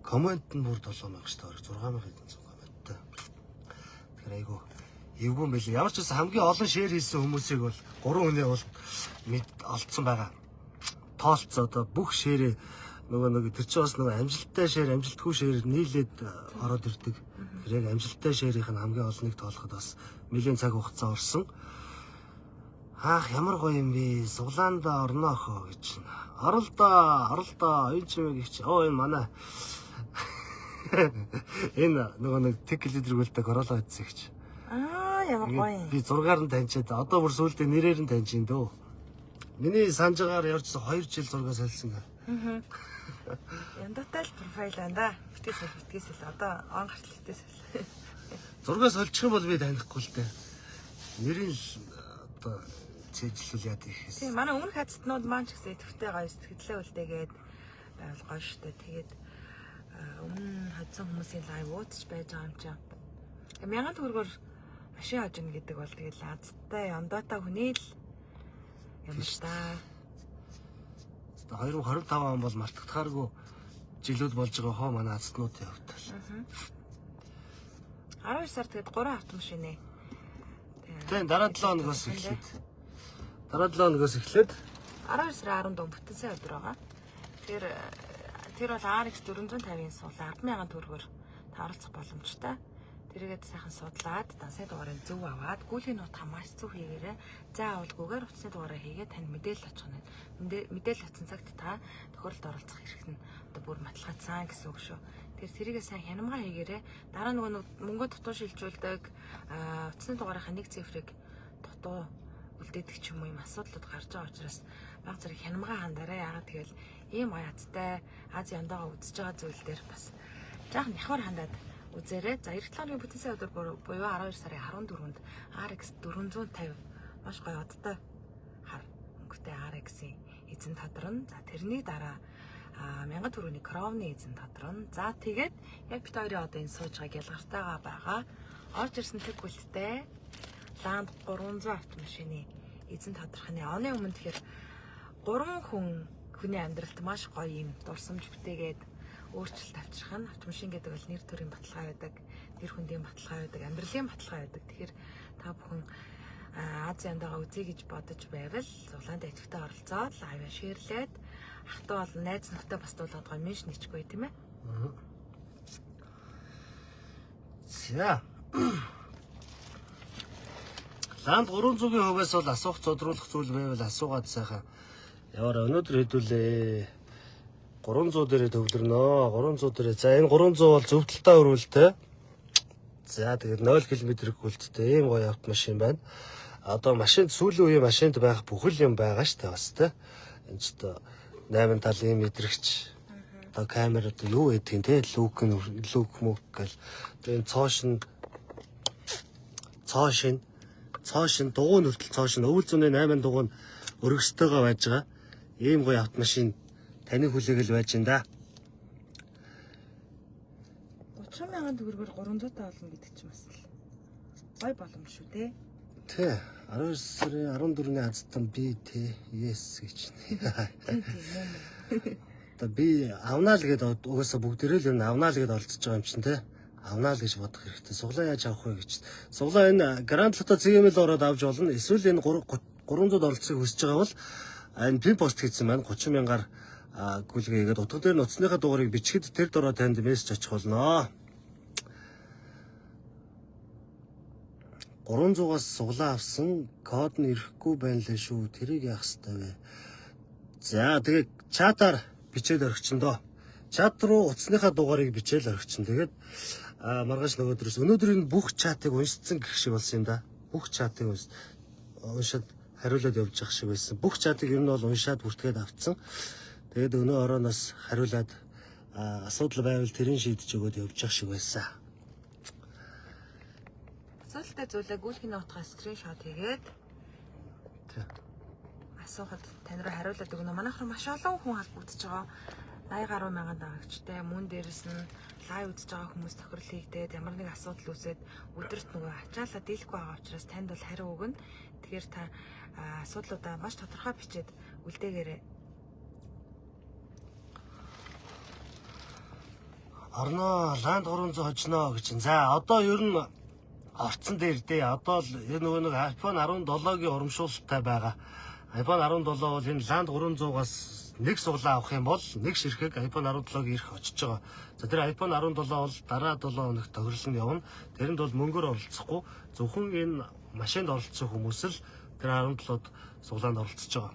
Comment нь бүр 7000 шүү дээ. 6000 хэдэн зуун comment тай. Тэгэхээр айгүй эвгүй юм билээ. Ямар ч байсан хамгийн олон share хийсэн хүмүүсийг бол 3 хүнээ бол мэд олцсон байгаа. Тоолцоо одоо бүх share ээ нөгөө нэг тэр чинь бас нөгөө амжилттай share, амжилтгүй share нийлээд ороод ирдэг. Тэр яг амжилттай share ийнх нь хамгийн олныг тоолоход бас нэлийн цаг хугацаа орсон. Хаах, ямар гоё юм бэ? Суглаанда орно охоо гэж. Оролдоо, оролдоо, оюун чимээг их. Оо, энэ манай энэ нөгөө нэг тэг километр гүйлтэй Corolla үзсэн гэж. Аа, ямар гоё юм. Би зургаар нь таньчаад одоо бүр сүүлдээ нэрээр нь таньж ин дөө. Миний санджгаар явжсан 2 жил зургаа солисон. Яндаатай л profile байна да. Битгий соль, битгий соль. Одоо он гартал битгий соль. Зургаа соличих юм бол би танихгүй л дээ. Нэрийг л одоо цээжлүүл яа гэхээс. Тийм, манай өмнөх хацтнууд маань ч гэсэн идэвхтэй гоё сэтгэлээ үлдээгээд байвал гоё штэ. Тэгээд өмнө хоцсон хүмүүсийн live ууцч байж байгаа юм чинь. Тэгээ 1000 төгрөгөөр машин хожино гэдэг бол тэгэл азтай ондоотой хүний л юм л да. 2025 он бол мартагдахааргүй жилүүд болж байгаа хоо манай азтнуудын хувьд бол. 12 сар тэгээд 3 автомашины. Тийм, дараа 7 хоногоос эхлээд. Дараа 7 хоногоос эхлээд 12 сарын 14 бүтэн сайн өдөр байгаа. Тэр бол RX 450-ын суулаа 100000 төгрөгөөр та оролцох боломжтой. Тэргээд сайхан судлаад дансны дугаарыг зөв аваад гүйлгийн нутгаа маш зөв хийгээрэй. За, авалгүйгээр утасны дугаараа хийгээд танд мэдээлэл очих нь. Мэдээлэл очсон цагт та тохиолдолд оролцох эрх нь одоо бүр баталгаажсан гэсэн үг шүү. Тэр тэрийгээ сайн хянамгаа хийгээрэй. Дараа нөгөө нэг мөнгө дутуу шилжүүлдэг, утасны дугаарынхаа нэг цифрыг дутуу үлдээдэг ч юм уу юм асуудлууд гарч байгаа учраас баг зэрэг хянамгаа хандараа. Яагаад тэгэл ийм азтай Аз яндаагаа үзэж байгаа зүйл дээр бас жаахан нявхар хандаад үзээрэй. За, эх 7 хоногийн бүтэн сайн өдөр буюу 12 сарын 14-нд RX 450 маш гоё одтой хар өнгөтэй RX-ийн эзэн тодорно. За, тэрний дараа 1000 төгрөгийн Crown-ы эзэн тодорно. За, тэгээд яг бит хоёрын одоо энэ сууж байгааг ялгартайгаа байгаа. Орж ирсэн тэг гүйлттэй Land 300 автомашины эзэн тодорхны оны өмнө тэгэхээр гурван хүн хүний амьдралд маш гоё юм дурсамж бүтээгээд өөрчлөлт авчрах нь автомашин гэдэг бол нэр төрийн баталгаа байдаг, нэр хүндийн баталгаа байдаг, амьдралын баталгаа байдаг. Тэгэхээр та бүхэн Аз яндагаа үзье гэж бодож байвал зуглаанд идэвхтэй оролцоод live share лээд ах дүү бол найз нөхдөд бас дуулаад гоё менш нэчгүй, тийм ээ. За. Land 300-ийн хувьас бол асуух зодруулах зүйл байвал асуугаад сайхан яваарай. Өнөөдөр хэдүүлээ 300 дээрээ төвлөрнө. 300 дээрээ. За, энэ 300 бол зөв талдаа өрүүлтэй. За, тэгээд 0 км гүйлттэй ийм гоё автомашин байна. Одоо машинд сүүлийн үеийн машинд байх бүхэл юм байгаа штэ бас те. Энд ч одоо 8 талын мэдрэгч, одоо камер, одоо юу гэдгийг те, лук нь лук мөк гэл. Тэгээ энэ цоо шин дугуй нүртэл цоо шин өвөл зүүнний 8 дугуй нь өргөстэйгээ байж байгаа. Ийм гоё автомашин таны хүлээгэл байж ин да. 30 мянган төгрөгөөр 300 та болно гэдэг чинь бас л гоё боломж шүү дээ. Тэ, 12 сарын 14-ний азтан би тэ yes гэж. Тийм тийм мөн. Одоо би авнаа л гэдээ угаасаа бүгдээрээ л юм авнаа л гэдээ оролцож байгаа юм чинь те. Авнаа л гэж бодох хэрэгтэй. Суглаа яаж авах вэ гэж. Суглаа энэ Гранд Лото CML ороод авч болно. Эсвэл энэ 300 оролцохыг хүсэж байгаа бол энэ pin post хийсэн маань 30 мянгаар гүйлгээ хийгээд утга дээр нуцсныхаа дугаарыг бичгээд тэр дороо танд мессеж очих болно. 300-аас суглаа авсан код нь ирэхгүй байна лээ шүү. Тэрийг яах ёстой вэ? За, тэгээ чатаар бичээд орхичин доо. Чат руу утасныхаа дугаарыг бичээл орхичин. Тэгээд маргааш нөгөөдрөөс өнөөдөр энэ бүх чатыг уншицсан гэх шиг болсон юм да. Бүх чатыг уншаад хариулаад явж байгаа шиг байсан. Бүх чатыг ер нь бол уншаад бүртгээд авцсан. Тэгээд өнөө орооноос хариулаад асуудал байвал тэрийг шийдэж өгөөд явж байгаа шиг байсан. Асуудалтай зүйлээ гүйлгэний утгаа screenshot хийгээд Тий. асуухад тань руу хариулаад өгнө. Манайх руу маш олон хүн холбогдож байгаа. 80 гаруй мянган дагагчтай. Мөн дээрэс нь live үзэж байгаа хүмүүс тохирол хийгдээд ямар нэг асуудал үүсээд өдөрт нөгөө ачаалаа дийлэхгүй байгаа учраас танд бол хариу өгнө. Тэгэхээр та асуудлуудаа маш тодорхой бичээд үлдээгээрэй. Орноо Land 300 хожноо гэж. За одоо ер нь орцсон дээр дээ. Одоо л энэ нөгөө нэг iPhone 17-гийн урамшуулалтай байгаа. iPhone 17 бол энэ Land 300-аас нэг суглаа авах юм бол нэг ширхэг iPhone 17-гийн эрх очиж байгаа. За тэр iPhone 17 бол дараа 7 хоногт тохирлон нь явна. Тэрэнд бол мөнгөөр оролцохгүй, зөвхөн энэ машинд оролцсон хүмүүс л тэр 17-д суглаанд оролцож байгаа.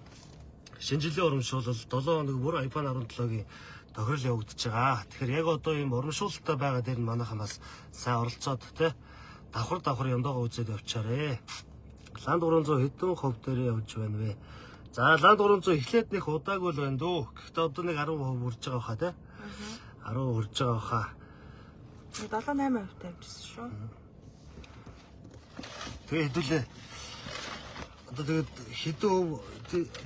Шинэ жилийн урамшуулал 7 хоног бүр iPhone 17-гийн тохирол явагдаж байгаа. Тэгэхээр яг одоо ийм урамшуулалтай байгаа дээр нь манайхан бас сайн оролцоод те давхар давхар ёндоогоо үзээд явчаарэ. Land 300 хэдэн хувь дээр явж байна вэ? За Land 300 эхлээд нэг удаагүй л байна дөө. Гэхдээ одоо нэг 10% хүрж байгаа хаа те. 10% хүрж байгаа хаа. 7 8% тавьчихсан шүү. Тэгээ хэдүүлээ. Одоо тэгээд хэдэн хувь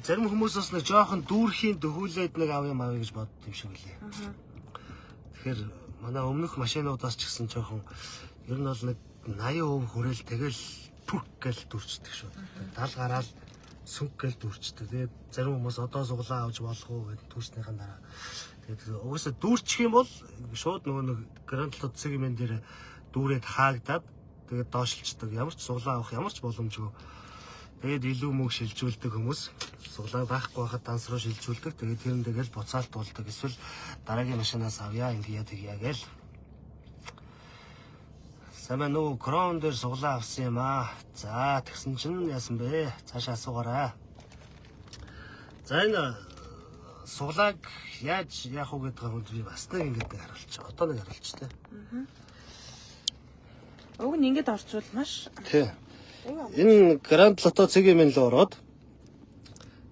зарим хүмүүс бас нэг жоохон дүүрхийн дөхүүлээд нэг авъя мавъя гэж бодд юм шиг үлээ. Тэгэхээр манай өмнөх машинуудаас ч гэсэн жоохон ер нь бол нэг 80% хүрээл тэгэл пүк гэл дүрчдэг шүү. 70 гараал сүнк гэл дүрчдэг. Тэгээд зарим хүмүүс одоо суглаа авч болох уу гэд дүрснийхэн дараа. Тэгээд угаасаа дүүрчих юм бол шууд нөгөө нэг Grand Lot сегмент дээр дүүрээд хаагдаад тэгээд доошлцдаг. Ямар ч суглаа авах ямар ч боломжгүй. Тэгээд илүү мөнгө шилжүүлдэг хүмүүс суглаа байхгүй байхад данс руу шилжүүлдэг. Тэгээд тэр нь тэгэл буцаалт болдог. Эсвэл дараагийн машинаас авъя ингэ яа тэгье гээл. Сайн байна уу? Крон дээр суглаа авсан юм аа. За тэгсэн чинь яасан бэ? Цаашаа асуугаарай. За энэ суглааг яаж яах вэ гэдэг хүнд би бас нэг ингэж нэг харуулчих. Одоо нэг харуулчих те. Уг нь ингэж орчвол маш Тий. Энэ Grand Lotto цэгийн рүү ороод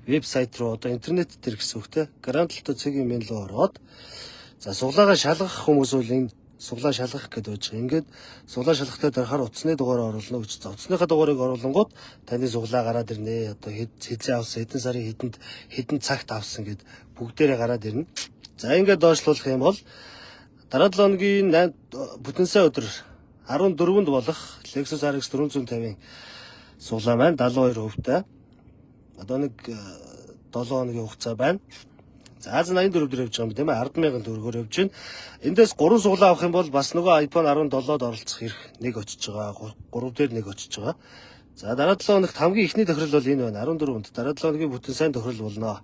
вебсайт руу, одоо интернет дээр гэсэн үг те. Grand Lotto цэгийн рүү ороод за суглаагаа шалгах хүмүүс бол энэ суглаа шалгах гэдээ байж байгаа. Ингээд суглаа шалгахтай дарахаар утасны дугаараа оруулна гэж. За утасныхаа дугаарыг оруулангууд таны суглаа гараад ирнэ. Одоо хэзээ авсан, хэдэн сарын хэдэнд хэдэн цагт авсан гэд бүгдээрээ гараад ирнэ. За ингээд доошлуулах юм бол дараа 7 хоногийн 8 бүтэн сайн өдөр 14-нд болох Lexus RX 450-ын суглаа маань 72% та. Одоо нэг 7 хоногийн хугацаа байна. За Аз 84 дээр явж байгаа юм тийм ээ, 100000 төгрөгөөр явж байна. Эндээс 3 суглаа авах юм бол бас нөгөө iPhone 17-д оролцох эрх нэг очиж байгаа. 3 дээр нэг очиж байгаа. За дараа 7 хоногт хамгийн эхний тохирол бол энэ байна. 14-нд дараа 7 хоногийн бүтэн сайн тохирол болно.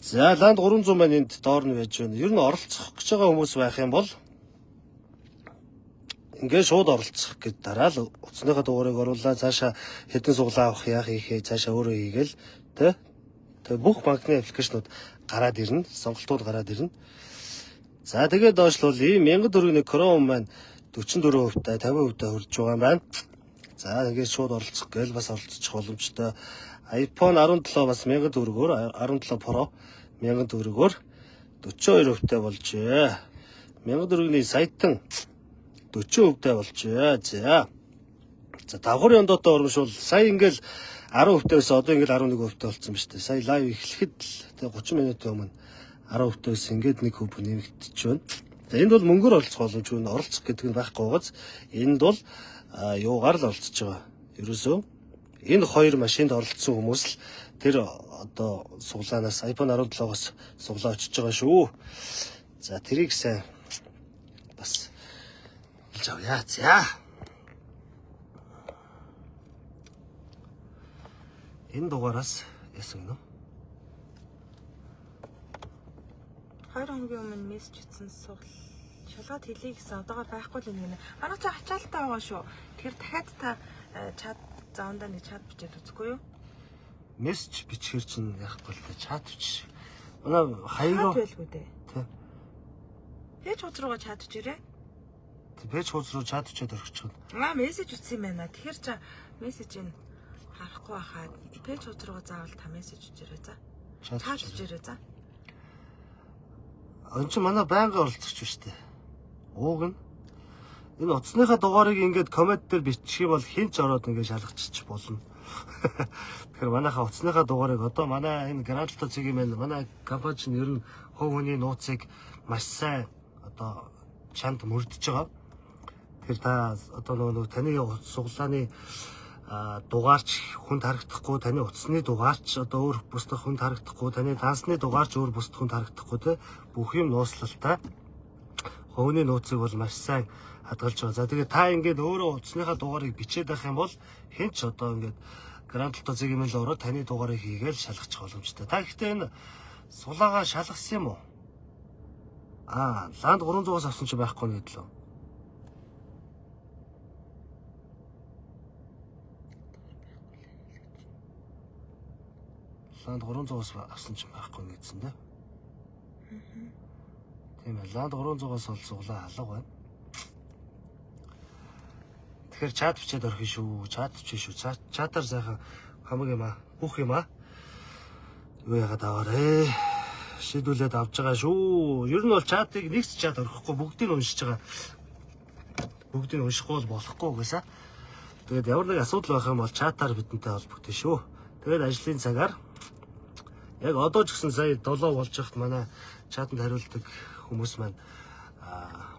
За Land 300 маань энд доор нь байж байна. Ер нь оролцох гэж байгаа хүмүүс байх юм бол ингээд шууд оролцох гэд дараа л утасныхаа дугаарыг оруулаа. Цаашаа хэдэн суглаа авах яах хийхээ цаашаа өөрөө хийгээл тэ. Тэгээ бүх банкны application ууд гараад ирнэ, сонголтууд гараад ирнэ. За тэгээд доошлуул ийм 1000 төгрөгийн Crown маань 44% та 50% та хүрж байгаа юм байна. За ингээд шууд оролцох гээл бас оролцох боломжтой. iPhone 17 бас 1000 төгрөгөөр, 17 Pro 1000 төгрөгөөр 42% та болжээ. 1000 төгрөгийн саятан 40% та болжээ. За. За давхар ёндоотой урамшуул сая ингээл 10% байсан, одоо ингээл 11% болсон ба шүү дээ. Сая live эхлэхэд л тэгээ 30 минутын өмнө 10% байсан, ингээд нэг хөв нэмэгдэж байна. За энд бол мөнгөөр оролцох боломжгүй, оролцох гэдэг нь байхгүй байгааз энд бол юугаар л оролцож байгаа. Ерөөсөө энэ хоёр машинд оролцсон хүмүүс л тэр одоо суглаанаас iPhone 17-оос суглаа очиж байгаа шүү. За тэрийг сайн бас хэлж авъя. За. Энэ дугаараас яасан гинэ? 2 хоногийн өмнө мессеж утсан сугал шалгаад хэлье гэсэн, одоогоор байхгүй л юм гинэ. Манай чи ачаалттай байгаа шүү. Тэгэхээр дахиад та чат заавандаа нэг чат бичээд үзэхгүй юу? Мессеж бичгээр чинь яахгүй л та, чат бич. Манай хаяруу Чат байлгүй дээ. Тий. Пэйж хуудас руугаа чат бичээрэй. Пэйж хуудас руу чат бичээд орчихно. Аа, мессеж утсан юм байна. Тэгэхээр чи мессежийг харахгүй байхаа пэйж хуудас руугаа заавал та мессеж бичээрэй за. Чат Чат бичээрэй. бичээрэй за. Он чи манай байнгын оролцогч биш үү? Ууг нь. Энэ утасныхаа дугаарыг ингээд comment дээр бичих юм бол хэн ч ороод ингээд шалгачих болно. Тэгэхээр манайхаа утасныхаа дугаарыг одоо манай энэ Grand Lotto цэг юм байна. Манай компани чинь ер нь хувь хүний нууцыг маш сайн одоо чанд мөрдөж байгаа. Тэгэхээр та одоо нөгөө таны суглааны дугаарч хүнд харагдахгүй, таны утасны дугаарч одоо өөр бусдад хүнд харагдахгүй, таны дансны дугаарч өөр бусдад хүнд харагдахгүй те, бүх юм нууцлалтай. Хувийн нууцыг бол маш сайн хадгалж байгаа. За, тэгээд та ингээд өөрөө утасныхаа дугаарыг бичээд байх юм бол хэн ч одоо ингээд Grand Lotto цэг юм л ороод таны дугаарыг хийгээл шалгачих боломжтой. Та гэхдээ энэ сулаагаа шалгасан юм уу? Аа, Land 300-аас авсан чи байхгүй нэг лөө. Land 300-аас авсан ч байхгүй нэгдсэн дээ. Тийм ээ, Land 300-аас бол суглаа алга байна. Тэгэхээр чат бичээд орхино шүү. Чат бичээ шүү. Чатаар сайхан хамаг юм аа. Бүх юм аа. Юу яагаад аваарэ. Шийдүүлээд авч байгаа шүү. Ер нь бол чатыг нэг ч чат орхихгүй бүгдийг нь уншиж байгаа. Бүгдийг нь уншихгүй бол болохгүй угаасаа. Тэгээд ямар нэг асуудал байх юм бол чатаар бидэнтэй холбогдсон шүү. Тэгээд ажлын цагаар яг одоо ч гэсэн сая 7 болж байхад манай чатанд хариулдаг хүмүүс маань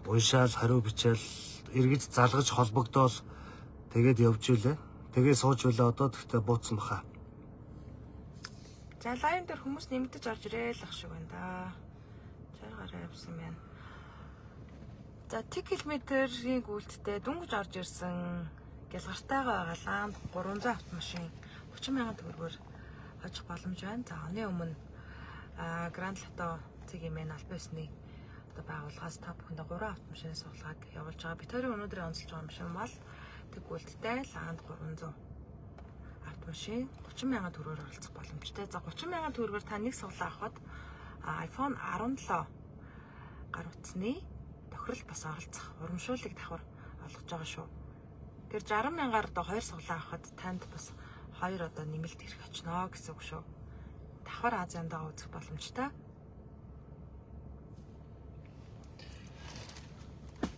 уншаал, хариу бичээл, эргэж залгаж холбогдоол тэгээд явж үлээ. Тэгээ сууж үлээ, одоо тэгтээ бууцсан баха. За, live дээр хүмүүс нэмэгдэж орж ирээл ах шиг байна да. 60 гаруй явсан байна. За, тэг километрийн гүйлттэй дөнгөж орж ирсэн гялгартайгаа байгаа Land 300 автомашин 30 мянган төгрөгөөр хожих боломж байна. За, оны өмнө Grand Lotto цэг юм албан ёсны одоо байгууллагаас та бүхэндээ 3 автомашины сугалгааг явуулж байгаа. Бид хоёрын өнөөдрийн онцолж байгаа машин бол тэг гүйлттэй Land 300 автомашин 30 мянган төгрөгөөр оролцох боломжтой. За, 30 мянган төгрөгөөр та нэг сугалаа авахад iPhone 17 гар утасны тохирол бас оролцох урамшууллыг давхар олгож байгаа шүү. Тэр 60 мянгаар одоо хоёр сугалаа авахад танд бас хоёр одоо нэмэлт эрх очно гэсэн үг шүү. Давхар Азиан даа үзэх боломжтой.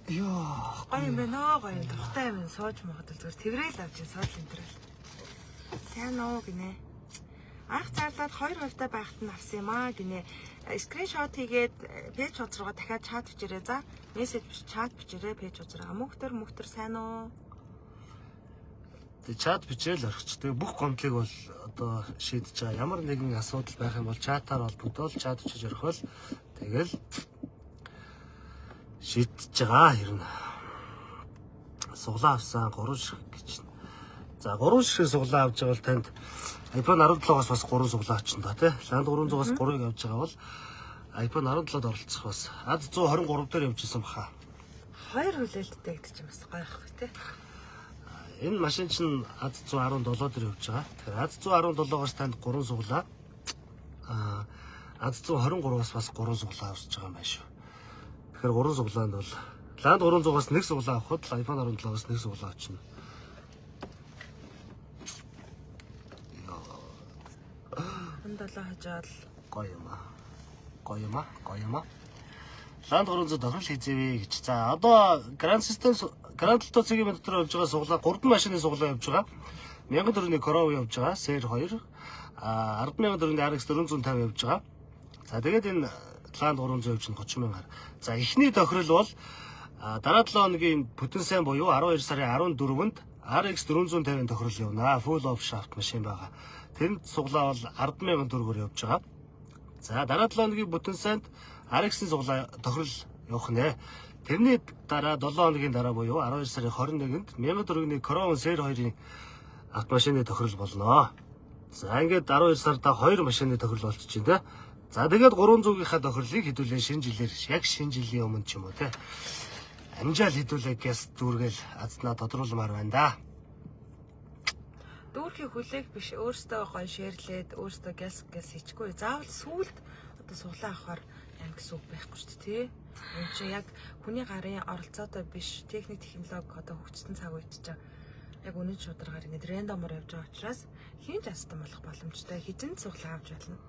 Йоо. Гоё юм байна оо, гоё юм. Тухтай юм сууж моход л зүгээр тэрэл авч ин суудлын тэрэл. Сайн уу гинэ. Анх зарлаад 2% та байхад нь авсан юм аа гинэ. Screenshot хийгээд page хуудас руугаа дахиад чат бичээрэй. За, мессеж биш, чат бичээрэй page хуудас руугаа. Мөхтөр мөхтөр сайн уу? Тэг чат бичээл орхич. Тэгээ бүх гомдлыг бол одоо шийдэж байгаа. Ямар нэгэн асуудал байх юм бол чатаар холбогдоол, чат бичиж орхиол тэгэл шийдэж байгаа ер нь. Суглаа авсан 3 ширхэг гэж. За, 3 ширхэг суглаа авч байгаа бол танд iPhone 17-оос бас 3 суглаа авчихна да тий. Land 300-аас 3-ыг авч байгаа бол iPhone 17-д оролцох бас. Аз 123 дээр явж исэн баха. Хоёр хүлээлттэй гэдэг чинь бас гоё ах тий. Энэ машин чинь АЗ 117 дээр явж байгаа. Тэгэхээр АЗ 117-оос танд 3 суглаа. АЗ 123-аас бас 3 суглаа авчиж байгаа юм байна шүү. Тэгэхээр 3 суглаанд бол Land 300-аас 1 суглаа авахад iPhone 17-оос 1 суглаа авчина. 17 хожоол Гоё юм аа. Гоё юм аа. Гоё юм аа. Land 300 тохирол хийзээвэ гэж. За, одоо Grand System Grand Lotto цэгийн дотор явж байгаа суглаа 3 машины суглаа явж байгаа. 1000 төгрөгийн Crown явж байгаа. Ser 2. А 100000 төгрөгийн RX 450 явж байгаа. За, тэгээд энэ Land 300 явж нь 30 мянгаар. За, эхний тохирол бол дараа 7 хоногийн бүтэн сайн буюу 12 сарын 14-нд RX 450-ын тохирол явна. Full option автомашин байгаа. Тэнд суглаа бол 100000 төгрөгөөр явж байгаа. За, дараа 7 хоногийн бүтэн сайнд RX-ийн суглаа тохирол явах нэ. Тэрний дараа 7 хоногийн дараа буюу 12 сарын 21-нд 1000 төгрөгийн Crown Ser 2-ын автомашины тохирол болно. За, ингээд 12 сарда 2 машины тохирол болчих чинь те. За, тэгээд 300-ийнхаа тохирлыг хэдүүлээ шинэ жилээр, яг шинэ жилийн өмнө ч юм уу те. Амжаал хэдүүлээ гяс дүүргээл азнаа тодруулмаар байна да. Дүүрхийг хүлээх биш, өөртөө гоё share лээд өөртөө гяс гяс хийчихгүй. Заавал сүулт одоо суглаа авахар яа гэсэн үг байхгүй шүү дээ тий. Энэ чинь яг хүний гарын оролцоотой биш, техник технологи одоо хөгжсөн цаг үед чинь яг үнэн шударгаар ингээд random оор явж байгаа учраас хэн ч азтан болох боломжтой. Хэзээ ч суглаа авч болно.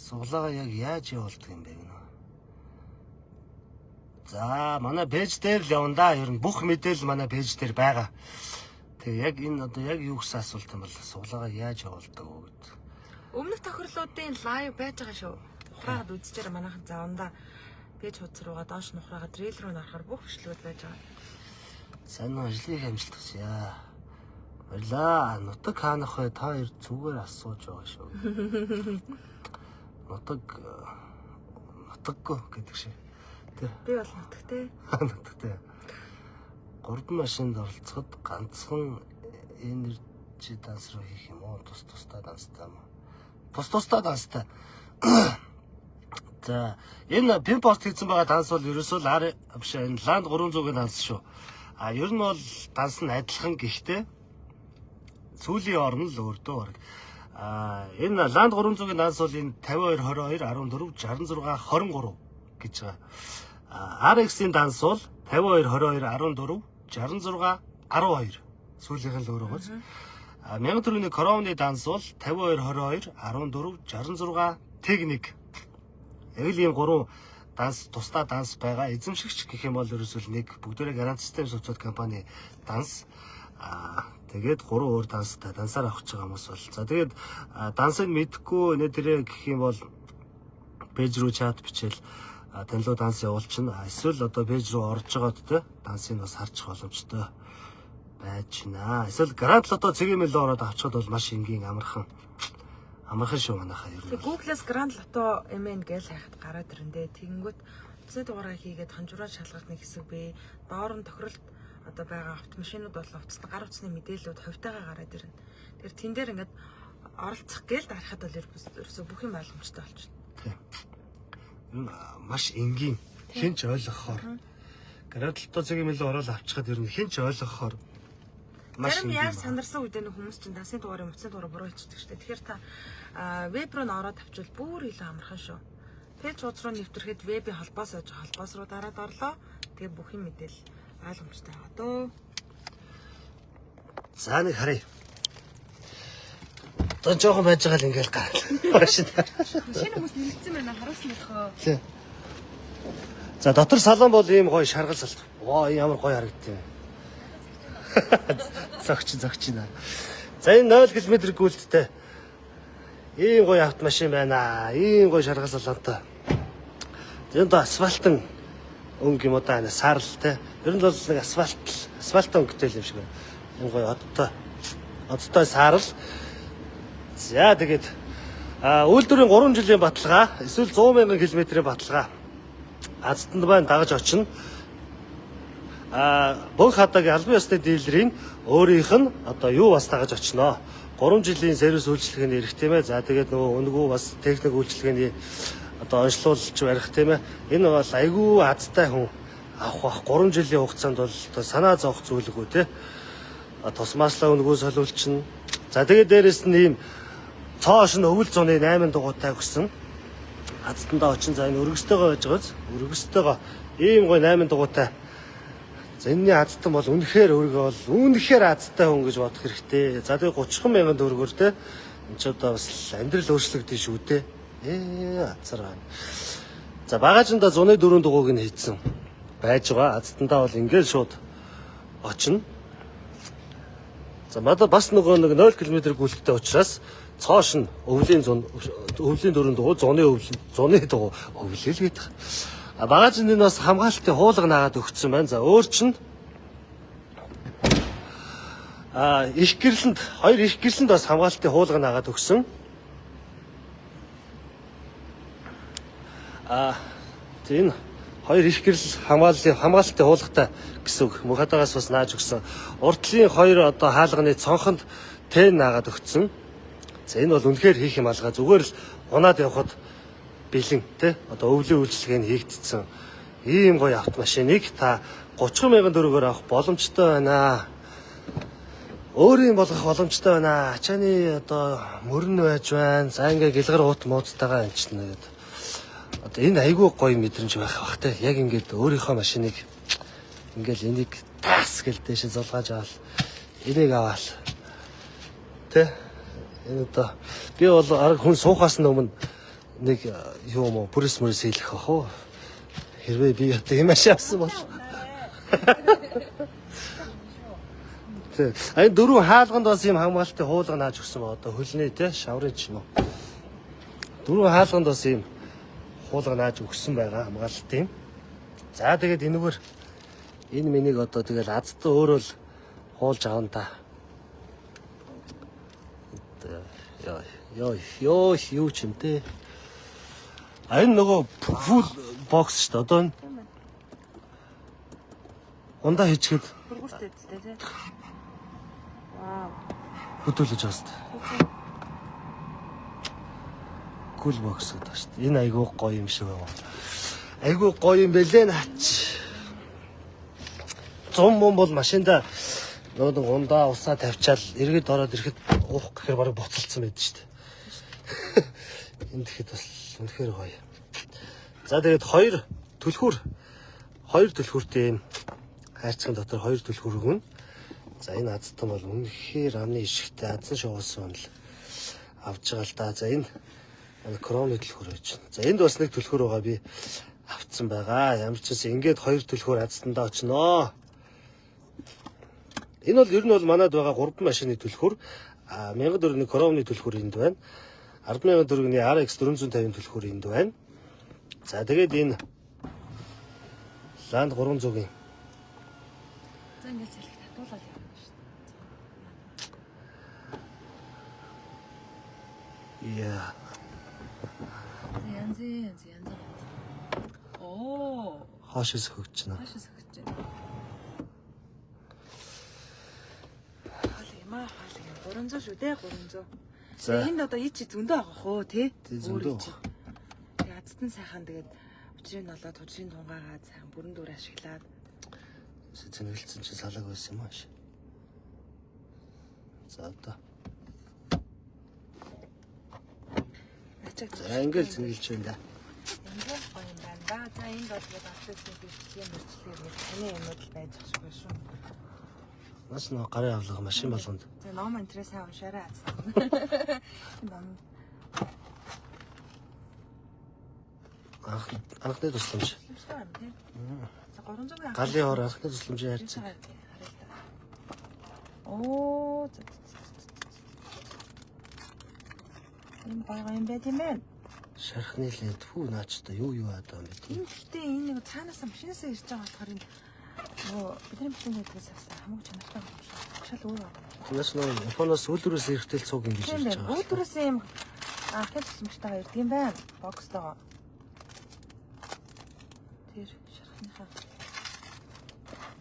Суглаагаа яг яаж явуулдаг юм бэ гэнэ? За манай page дээр л явна да. Ер нь бүх мэдээлэл манай page дээр байгаа. Тэгээ яг энэ одоо яг юу гэсэн асуулт юм бол суглаагаа яаж явуулдаг вэ гэд. Өмнөх тохирлуудын live байж байгаа шүү. Ухраагаад үзчихээр манайхан завандаа page хуудас руугаа доош нь ухраагаад reel рүү нарахаар бүх бичлэгүүд байж байгаа. Сайн уу, ажлын их амжилт хүсье. Баярлаа. Нутаг хаанах вэ? Та хоёр зүгээр асууж байгаа шүү. Нутаг нутаггүй гэдэг шиг. Тэ. Би бол нутагтэй. Нутагтай. Гурван машинд оролцоход ганцхан energy данс руу хийх юм уу? Тус тусдаа данстай юм уу? Тус тусдаа данстай. За, энэ pin post хийсэн байгаа данс бол ерөөсөө л R биш, энэ Land 300-ийн данс шүү. А ер нь бол данс нь адилхан, гэхдээ сүүлийн орн л өөртөө баг. А энэ Land 300-ийн данс бол энэ 52 22 14 66 23 гэж байгаа. А RX-ийн данс бол 52 22 14 66 12, сүүлийнх нь л өөр байгааз. А 1000 төгрөгийн Crown-ы данс бол 52 22 14 66 тэг 1. Яг л ийм гурван данс, тусдаа данс байгаа. Эзэмшигч гэх юм бол ерөөсөө л нэг, бүгдээрээ Гарант Систем сувцууд компани данс. Аа, тэгээд гурван өөр данстай дансаар авах гэж байгаа хүмүүс бол. За, тэгээд дансыг мэдэхгүй нэ тэрэ гэх юм бол page рүү chat бичээл тань руу данс явуулчихна. Эсвэл одоо page рүү орж байгаад те дансыг бас харчих боломжтой байж байна. Эсвэл Гранд Лото цэгийн мэл ороод авчихад бол маш энгийн, амархан амархан шүү манайхаа ер нь. Тэгээ Google-аас Grand Lotto MN гэж хайхад гараад ирэндээ. Тэгэнгүүт утасны дугаараа хийгээд хонжураа шалгах нэг хэсэг бэ. Доор нь тохиролт одоо байгаа автомашинууд болон утасны, гар утасны мэдээллүүд хувьтайгаа гараад ирнэ. Тэгэхээр тэн дээр ингээд оролцох гээл дарахад бол ерөөсөө бүх юм ойлгомжтой болчихно. Тийм. Ер нь маш энгийн, хэн ч ойлгохоор. Гранд Лото цэгийн мэл ороод авчихад ер нь хэн ч ойлгохоор маш Зарим энгийн яаж байна. сандарсан үедээ нэг хүмүүс чинь дансны дугаарыг, утасны дугаарыг буруу хэлчихдэг шүү дээ. Тэгэхээр та веб руу н ороод авчвал бүр илүү амархан шүү. Page хуудас руу нэвтрэхэд вебийн холбоос байж, холбоос руу дараад орлоо. Тэгээ бүх юм мэдээлэл ойлгомжтой байгаа дөө. За, нэг харъя. Одоо жоохон байж байгаа л ингээл гараад. Машин. Шинэ хүмүүс нэмэгдсэн байна. Харуулсан болох уу? Тий. За, дотор салон бол ийм гоё шаргал салт. Ваа, ямар гоё харагдсан юм. Зогч зогч наа. За, энэ 0 км гүйлттэй ийм гоё автомашин байна. Ийм гоё шаргал салонтой. Энэ доо асфальтын өнгө юм уу да, саарл те. Ер нь бол нэг асфальт асфальтын өнгөтэй л юм шиг байна. Ийм гоё одтой. Одтой саарл. За, тэгээд үйлдвэрийн 3 жилийн баталгаа эсвэл 100 мянган километрийн баталгаа азтанд маань дагаж очино. Бөөнх хадагийн албан ёсны дилерийн өөрийнх нь одоо юу бас дагаж очино. 3 жилийн сервис үйлчилгээний эрх, тийм ээ. За, тэгээд нөгөө үнэгүй бас техник үйлчилгээний одоо онцлуулж барих, тийм ээ. Энэ бол айгүй азтай хүн авах бах. 3 жилийн хугацаанд бол одоо санаа зовох зүйлгүй те. Тусмааслаа үнэгүй солиулчихна. За, тэгээд дээрэс нь ийм цоош нь өвөл зуны 8 дугуйтай өгсөн. Азтандаа очин, за, энэ өргөстөөгөө байж байгааз, өргөстөөгөө ийм гоё 8 дугуйтай. За, энэний азтан бол үнэхээр өөрийгөө бол үнэхээр азтай хүн гэж бодох хэрэгтэй. За, тэгээ 30 мянган төгрөгөөр те энэ ч одоо бас амьдрал өөрчлөгдөн шүү дээ. Азар байна. За, багажнда зуны 4 дугуйг нь хийцэн байж байгаа. Азтандаа бол ингээд шууд очино. За, мада бас нөгөө нэг 0 км гүйлттэй учраас цоош нь өвлийн зун, өвлийн дөрөв дугуй, зуны өвл, зуны дугуй өвлөл гэдэг. А багажинд энэ бас хамгаалтын хуулга наагаад өгсөн байна. За, өөр чинь их гэрлэнд, хоёр их гэрлэнд бас хамгаалтын хуулга наагаад өгсөн. Энэ хоёр их гэрэл хамгааллын хуулгатай гэсэн үг. Мөнхадагаас бас нааж өгсөн. Урдлын хоёр одоо хаалганы цонхонд тэн наагаад өгсөн. За, энэ бол үнэхээр хийх юм алга. Зүгээр л унаад явхад бэлэн те одоо өвлийн үйлчилгээ нь хийгдсэн. Ийм гоё автомашиныг та 30 мянган төгрөгөөр авах боломжтой байна. Өөрийн болгох боломжтой байна. Ачааны одоо мөрөн байж байна. За, ингээ гэлгэр уут мууцтайгаа энэ чинь нэгэд. Одоо энэ айгүй гоё мэдрэмж байх бах те. Яг ингээд өөрийнхөө машиныг ингээл энийг тас гэл дэше зулгааж авал, энийг аваал. Тэ? Энэ одоо би бол арга хүн суухаас өмнө нэг юу юм уу, бүрээс мөрөөс хэлэх бах уу? Хэрвээ би одоо ийм машин авсан бол. Тэ. А энэ дөрвөн хаалганд бас ийм хамгаалтын хуулга нааж өгсөн ба одоо хөлний те шаврын ч юм уу. Дөрвөн хаалганд бас ийм хуулга нааж өгсөн байгаа хамгаалтын. За тэгээд энэгээр энэ миний одоо тэгэл азтай өөрөө л хуулж авна та. Йоо ёо ёо юу ч юм те. А энэ нөгөө full box шүү дээ. Одоо энэ ундаа хийчихэд Бүргүүртэй үстэй тий. Вау. хөдөлөж байгаа шүү дээ. Cool box гэдэг шүү дээ. Энэ айгүй гоё юм шиг байна. Айгүй гоё юм бэлээ наач. 100 мөн бол машинда нөгөө нэг ундаа усаа тавьчаал эргээд ороод ирэхэд уух гэхээр бараг буцалцсан байдаг шүү дээ. Энэ тэгэхэд бас үнэхээр гоё. За тэгээд хоёр түлхүүртэй юм хайрцагын дотор хоёр түлхүүр өгнө. За энэ азтан бол үнэхээр амны ишгтэй азан шугуулсан юм л авч байгаа л да. За энэ кроны түлхүүр байж байна. За энд бас нэг түлхүүр байгаа би авцсан байгаа. Ямар ч байсан ингээд хоёр түлхүүр азтандаа очноо. Энэ бол ер нь бол манад байгаа 3 машины түлхүүр. А 1000 төгрөгийн кроны түлхүүр энд байна. 100000 төгрөгийн RX 450 түлхүүр энд байна. За тэгээд энэ Land 300-ийн За ингээд сэлэг татуулаад явна шүү дээ. яа За янз янз янз янз. Оо, хоошоос хөгж байна. хаашаас өгч байна. Хоол юм аа, хоол юм. 300 шүү дээ, 300. За. Энд одоо ий чи зөндөө авах уу тий? Тий, зөндөө Өөр ий чи. Тэгээ азтан сайхан тэгээд учрын нолоод учрын тунгаагаа сайхан бүрэн дүр ашиглаад Зэнгэлцэн чи салааг байсан юм ааш. За одоо. ачааг За ингээл зэнгэлж байна да. Ингээл гоё юм байна да. За энд бол яг автобусны бэлтгэлийн мэрчлэр нэг таны юмнууд л байж ах шиг байна шүү. Нас нөгөө гарын авлага машин болгонд. За ном энтрээ сайн уншаарай аз. Ном Анхны тусламж. тусламжтай юм тий. За 300-ын Галын хор анхны тусламжийн хайрцаг. харъя л да. Оо за, за, за, за, за. Энэ гоё гоё юм байт юм байна. Шархны лент хүү наач та юу юу хаад байгаа юм бэ? Энэ гэхдээ энэ нэг цаанаас машинаас ирж байгаа болохоор энэ нөгөө бидний машин гэдгээс авсан хамаагүй чанартай юм шиг. Шал өөр байна. Нас нөгөө Японоос үйлдвэрээс эрэхтэл цуг ингэж Тийм ирж байна. байгаа. Үүдврээс юм анхны тусламжтайгаа ирдэг юм байна. Бокстойгоо. Тэр шархныхаа.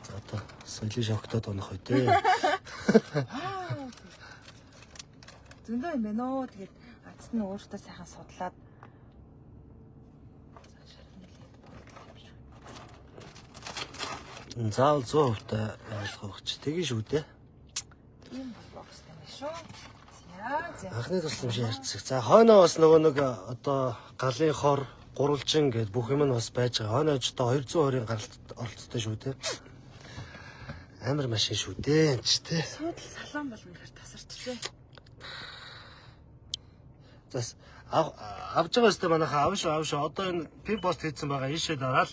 За одоо соёлын шоктод унах үү те. Аа. Зөндөө юм байна оо. Тэгээд азт нь өөртөө сайхан судлаад За, шархны лед бодлоо юм шиг. Заавал 100% та ойлгох гэж. Тэгин шүү дээ. Ийм бол бокстай юм шүү. За за. Анхны тусламжийн хайрцаг. За хойноо бас нөгөө нэг одоо галын хор, гурвалжин гэд бүх юм нь бас байж байгаа. Хойноо ч одоо 220-ын гаралт оролцтой шүү дээ. Амар машин шүү дээ энэ ч те. Суудал салон бол үнэхээр тасарчлээ. За авж байгаа өстэй манайхаа авна шүү авна шүү. Одоо энэ пин пост хийсэн байгаа ийшээ дараал.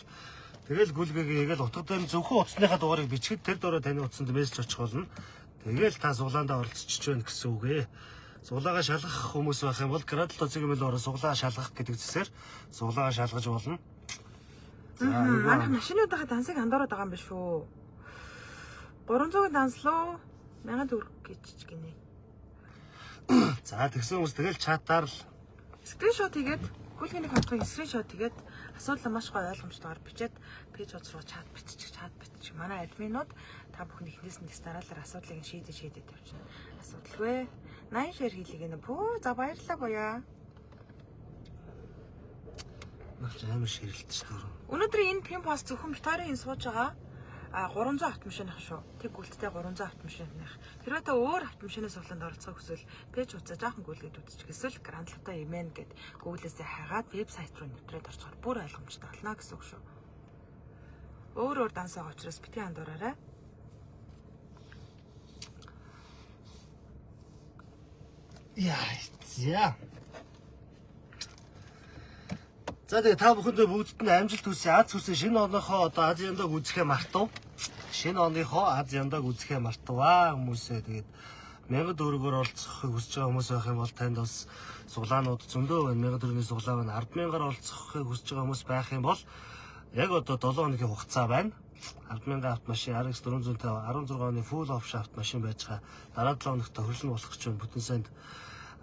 Тэгэл гүлгээгээ хийгээл утга дээр нь зөвхөн утасныхаа дугаарыг бичгээд тэр дөрөө таны утсанд мессеж очих болно. Тэгэл та суглаандаа оролцож байна гэсэн үг ээ. Суглаагаа шалгах хүмүүс байх юм бол Gradle цэгийн ороо суглаа шалгах гэдэг зэсээр суглаагаа шалгаж болно. За Манайх машинуудынхаа дансыг андуураад байгаа юм биш үү? 300-ын данслуу 1000 төгрөг гэж ч гинэ. За тэгсэн хүмүүс тэгэл чатаар л Screenshot хийгээд гүйлгээний хавтгыг screenshot хийгээд асуудлаа маш гоё ойлгомжтойгоор бичээд page хуудас руу чат биччих, чат биччих. Манай admin ууд та бүхэн эхнээс нь дэс дараалал асуудлыг нь шийдэж шийдэж явчихна. Асуудалгүй. 80 share хийлээ гэнэ. Пүү за баярлалаа буяа. наач амар ширэлт шүү дээ. Өнөөдөр энэ pin post зөвхөн бит хоёрын энэ сууж байгаа а 300 автомашиных шүү. Тэг гүйлттэй 300 автомашиных. Хэрвээ та өөр автомашины суглаанд оролцохыг хүсвэл page хуудасаа жаахан гүйлгээд үзчих. Эсвэл Grand Lotto имэн гэд Google-ээс хайгаад вебсайт руу нэвтрээд орчихоор бүр ойлгомжтой болно гэсэн үг шүү. Өөр өөр данс байгаа учраас битгий андуураарай. Яа, за. За тэгээ та бүхэндээ бүгдд нь амжилт хүсье. Аз хүсье. Шинэ оныхоо одоо Аз Яндаг үзэхээ мартав. Шинэ оныхоо Аз Яндаг үзэхээ мартаваа хүмүүсээ. Тэгээд 1000 төгрөгөөр оролцохыг хүсэж байгаа хүмүүс байх юм бол танд бас суглаанууд зөндөө байна. 1000 төгрөгийн суглаа байна. 100000-аар оролцохыг хүсэж байгаа хүмүүс байх юм бол яг одоо 7 хоногийн хугацаа байна. 100000 автомашин RX 450 16 оны full option автомашин байж байгаа. Дараа 7 хоногт тохирлон болох гэж байна. Бүтэн сайнд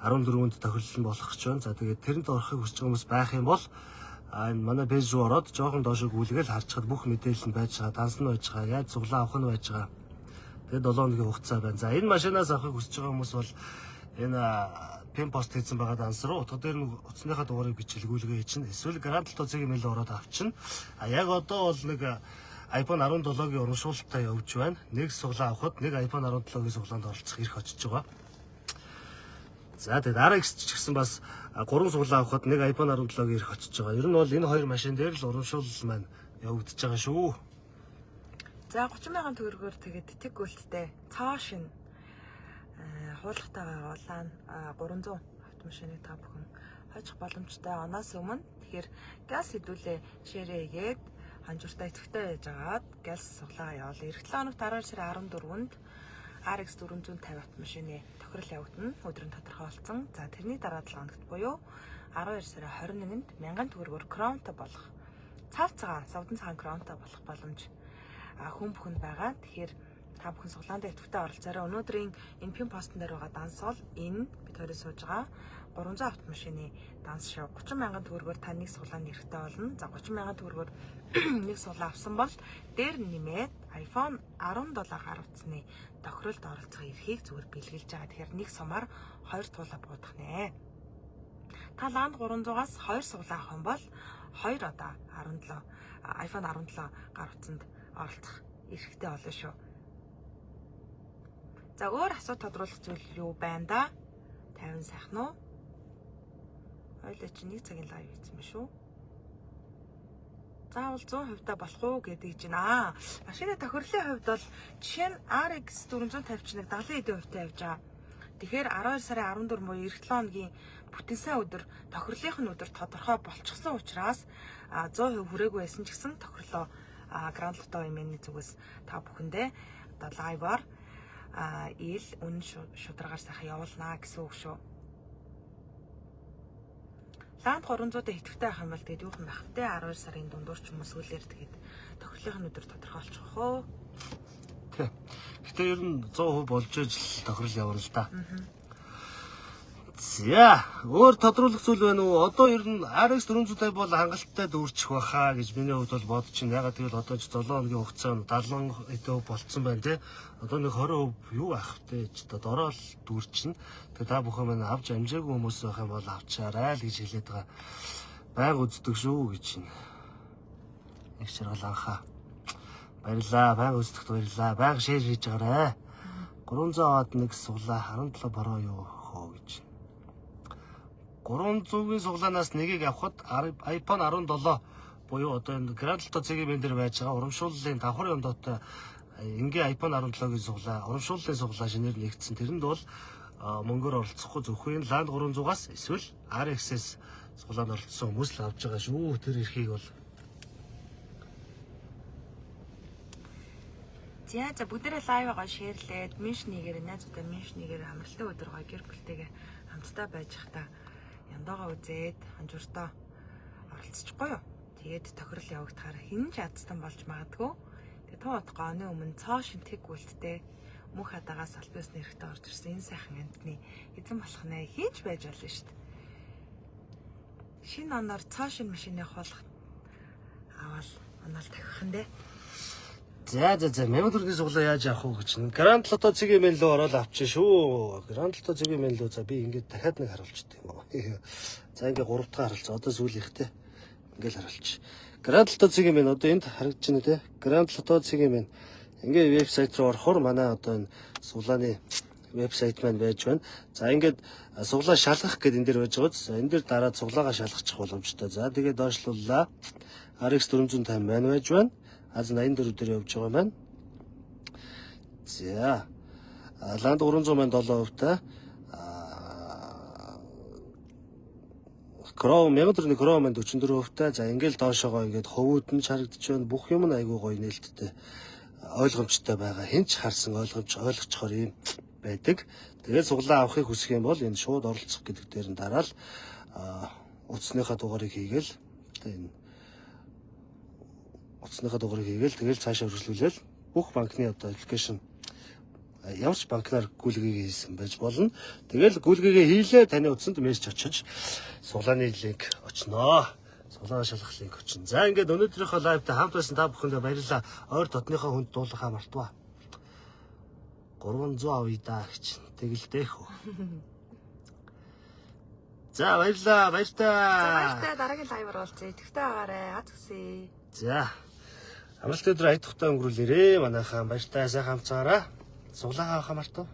14-нд тохирлон болох гэж байна. За тэгээд тэрэнд орохыг хүсэж байгаа хүмүүс байх юм бол энэ манай page руу ороод жоохон доошоо гүйлгээл харчихад бүх мэдээлэл нь байж байгаа, данс нь байж байгаа, яаж цуглаа авах нь байж байгаа. Тэгээд 7 хоногийн хугацаа байна. За энэ машинаас авахыг хүсэж байгаа хүмүүс бол энэ pin post хийсэн байгаа данс руу утга дээр нь утасныхаа дугаарыг бичилгүүлгээ чинь эсвэл Grand Lotto мэйл ороод авчина. А яг одоо бол нэг iPhone 17-гийн урамшуулалтай явж байна. Нэг суглаа авахад нэг iPhone 17-гийн суглаанд оролцох эрх очиж байгаа. За тэгээд RX ч гэсэн бас 3 суглаа авахад нэг iPhone 17-гийн эрх очиж байгаа. Ер нь бол энэ хоёр машин дээр л урамшуулал маань явагдаж байгаа шүү. За 30 мянган төгрөгөөр тэгээд тэг гүйлттэй цоо шин хуулахтайгаа улаан 300 автомашиныг та бүхэн хожих боломжтой оноос өмнө. Тэгэхээр газ хэдүүлээ share хийгээд хонжуртай идэвхтэй байж агаад газ суглаа явуул. Ирэх 7 хоногт 12 сарын 14-нд RX 450 автомашины тохирол явагдана. Өдөр нь тодорхой болсон. За тэрний дараа 7 хоногт буюу 12 сарын 21-нд 1000 төгрөгөөр Crown-тай болох цав цагаан, савдан цагаан Crown-тай болох боломж хүн бүхэнд байгаа. Тэгэхээр та бүхэн суглаандаа идэвхтэй оролцоорой. Өнөөдрийн энэ pin post-н дээр байгаа данс бол энэ бид хоёроо сууж байгаа 300 автомашины данс шив. 30 мянган төгрөгөөр та нэг суглааны эрхтэй болно. За 30 мянган төгрөгөөр нэг суглаа авсан бол дээр нэмээд iPhone 17 гар утасны тохиролд оролцох эрхийг зүгээр бэлгэлж байгаа. Тэгэхээр нэг сумаар хоёр туулаа буудах нэ. Та Land 300-аас 2 суглаа авах юм бол 2 одоо 17 iPhone 17 гар утсанд оролцох эрхтэй болно шүү. За өөр асуу тодруулах зүйл юу байна да? 50 сайхан уу? Хоёлаа чи нэг цагийн live хийсэн биш үү? Заавал 100% та болох уу гэдэг чинь машины тохирлын хувьд бол жишээ нь RX 450 ч нэг 70 хэдэн хувьтай явж байгаа. Тэгэхээр 12 сарын 14 буюу ирэх 7 хоногийн бүтэн сайн өдөр тохирлынх нь өдөр тодорхой болчихсон учраас 100% хүрээгүй байсан ч гэсэн тохирлоо Grand Lotto имэний зүгээс та бүхэндээ одоо live-аар ил үнэн шударгаар сайхан явуулнаа гэсэн үг шүү. Land 300-д идэвхтэй байх юм бол тэгээд юу юм байх вэ? 12 сарын дундуур ч юм уу сүүлээр тэгээд тохирлынх нь өдөр тодорхой болчих хөө. Тэ. Гэтэ ер нь 100% болж иж л тохирол явна л да. За, өөр тодруулах зүйл байна уу? Одоо ер нь RX 450 бол хангалттай дүүрчих байхаа гэж миний хувьд бол бодож байна. Ягаад гэвэл одоо ч 7 хоногийн хугацаа нь 70 хэдэн болцсон байна те. Одоо нэг 20% юу ах вэ? Ч одоо дороо л дүүрчин. Тэгээ та бүхэн маань авч амжаагүй хүмүүс байх юм бол авчаарай л гэж хэлээд байгаа. Байг үздэг шүү гэж байна. Их жаргал анхаа. Баярлаа. Байг үздэгт баярлаа. Байг share хийж байгаарай. 300 аваад нэг суглаа 17 Pro юу хөө гэж. 300-ийн суглаанаас нэгийг авахад iPhone 17 буюу одоо энэ Grand Lotto цэгийн бэн дээр байж байгаа урамшууллын давхар ёндоотой энгийн iPhone 17-гийн суглаа, урамшууллын суглаа шинээр нэгдсэн. Тэрэнд бол мөнгөөр оролцохгүй зөвхөн Land 300-аас эсвэл RX-с суглаанд оролцсон хүмүүс л авч байгаа шүү. Тэр эрхийг бол За за бүгдээрээ live-гаа share лээд mention нэгээр найзуудаа mention нэгээр амралтын өдөр гоё гэр бүлтэйгээ хамтдаа байж хата яндоогоо үзээд ханжуртаа оролцохгүй юу. Тэгээд тохирол явагдахаар хэн ч азтан болж магадгүй. Тэгээд тун удахгүй оны өмнө цоо шинтгэг гүйлттэй мөнх хадаагаас аль биесны эрэхтэй орж ирсэн энэ сайхан амьтны эзэн болох нэ хэн ч байж болно шүү дээ. Шинэ оноор цоо шинэ машины хуулах аваад оноол тавих нь дээ. За за за 1000 төгрөгийн суглаа яаж авах вэ гэж нь Grand Lotto цэгийн мэн лөө ороод авчих шүү. Grand Lotto цэгийн мэн лөө за би ингээд дахиад нэг харуулчихдаг юм аа. За ингээд гурав дахь харуулц. Одоо сүүлийнхтэй ингээд л харуулчих. Grand Lotto цэгийн мэн одоо энд харагдаж байна те. Grand Lotto цэгийн мэн ингээд вебсайт руу орохоор манай одоо энэ суглааны вебсайт маань байж байна. За ингээд суглаа шалгах гэдэг энэ дээр байж байгаа. За энэ дээр дараад суглаагаа шалгачих боломжтой. За тэгээд доошлууллаа. RX 450 маань байж байна. Аз 84 дээр явж байгаа маань. За. Land 300 маань 7% та. Chrome 1000 төгрөгийн Chrome маань 44%-тай. За, ингээл доошоогоо ингээд хувиуд нь харагдаж байна. Бүх юм нь айгүй гоё нээлттэй, ойлгомжтой байгаа. Хэн ч харсан ойлгочихоор юм байдаг. Тэгээд сугалаа авахыг хүсэх юм бол энэ шууд оролцох гэдэг дээр нь дараал утасныхаа дугаарыг хийгээл, одоо энэ утасныхаа дугаарыг хийгээл, тэгэл цаашаа үргэлжлүүлээл бүх банкны одоо application, ямар ч банкнаар гүйлгээгээ хийсэн байж болно. Тэгэл гүйлгээгээ хийлээ, таны утсанд мессеж очиж сугалааны link очноо. Сугалаа шалгах link очно. За, ингээд өнөөдрийнхөө live тай хамт байсан та бүхэндээ баярлалаа. Ойр дотныхоо хүнд дуулахаа мартваа. 300 авъя да гэж. Тэгэл дэх үү. За, баярлалаа. Баяртай. За, баяртай, дараагийн live аар уулзъя. Идэвхтэй байгаарай. Аз хүсье. За. Амралтын өдөр ая тухтай өнгөрүүлээрээ, манайхаа, баяртай, сайхан амцаараа. Сугалаагаа авахаа мартав.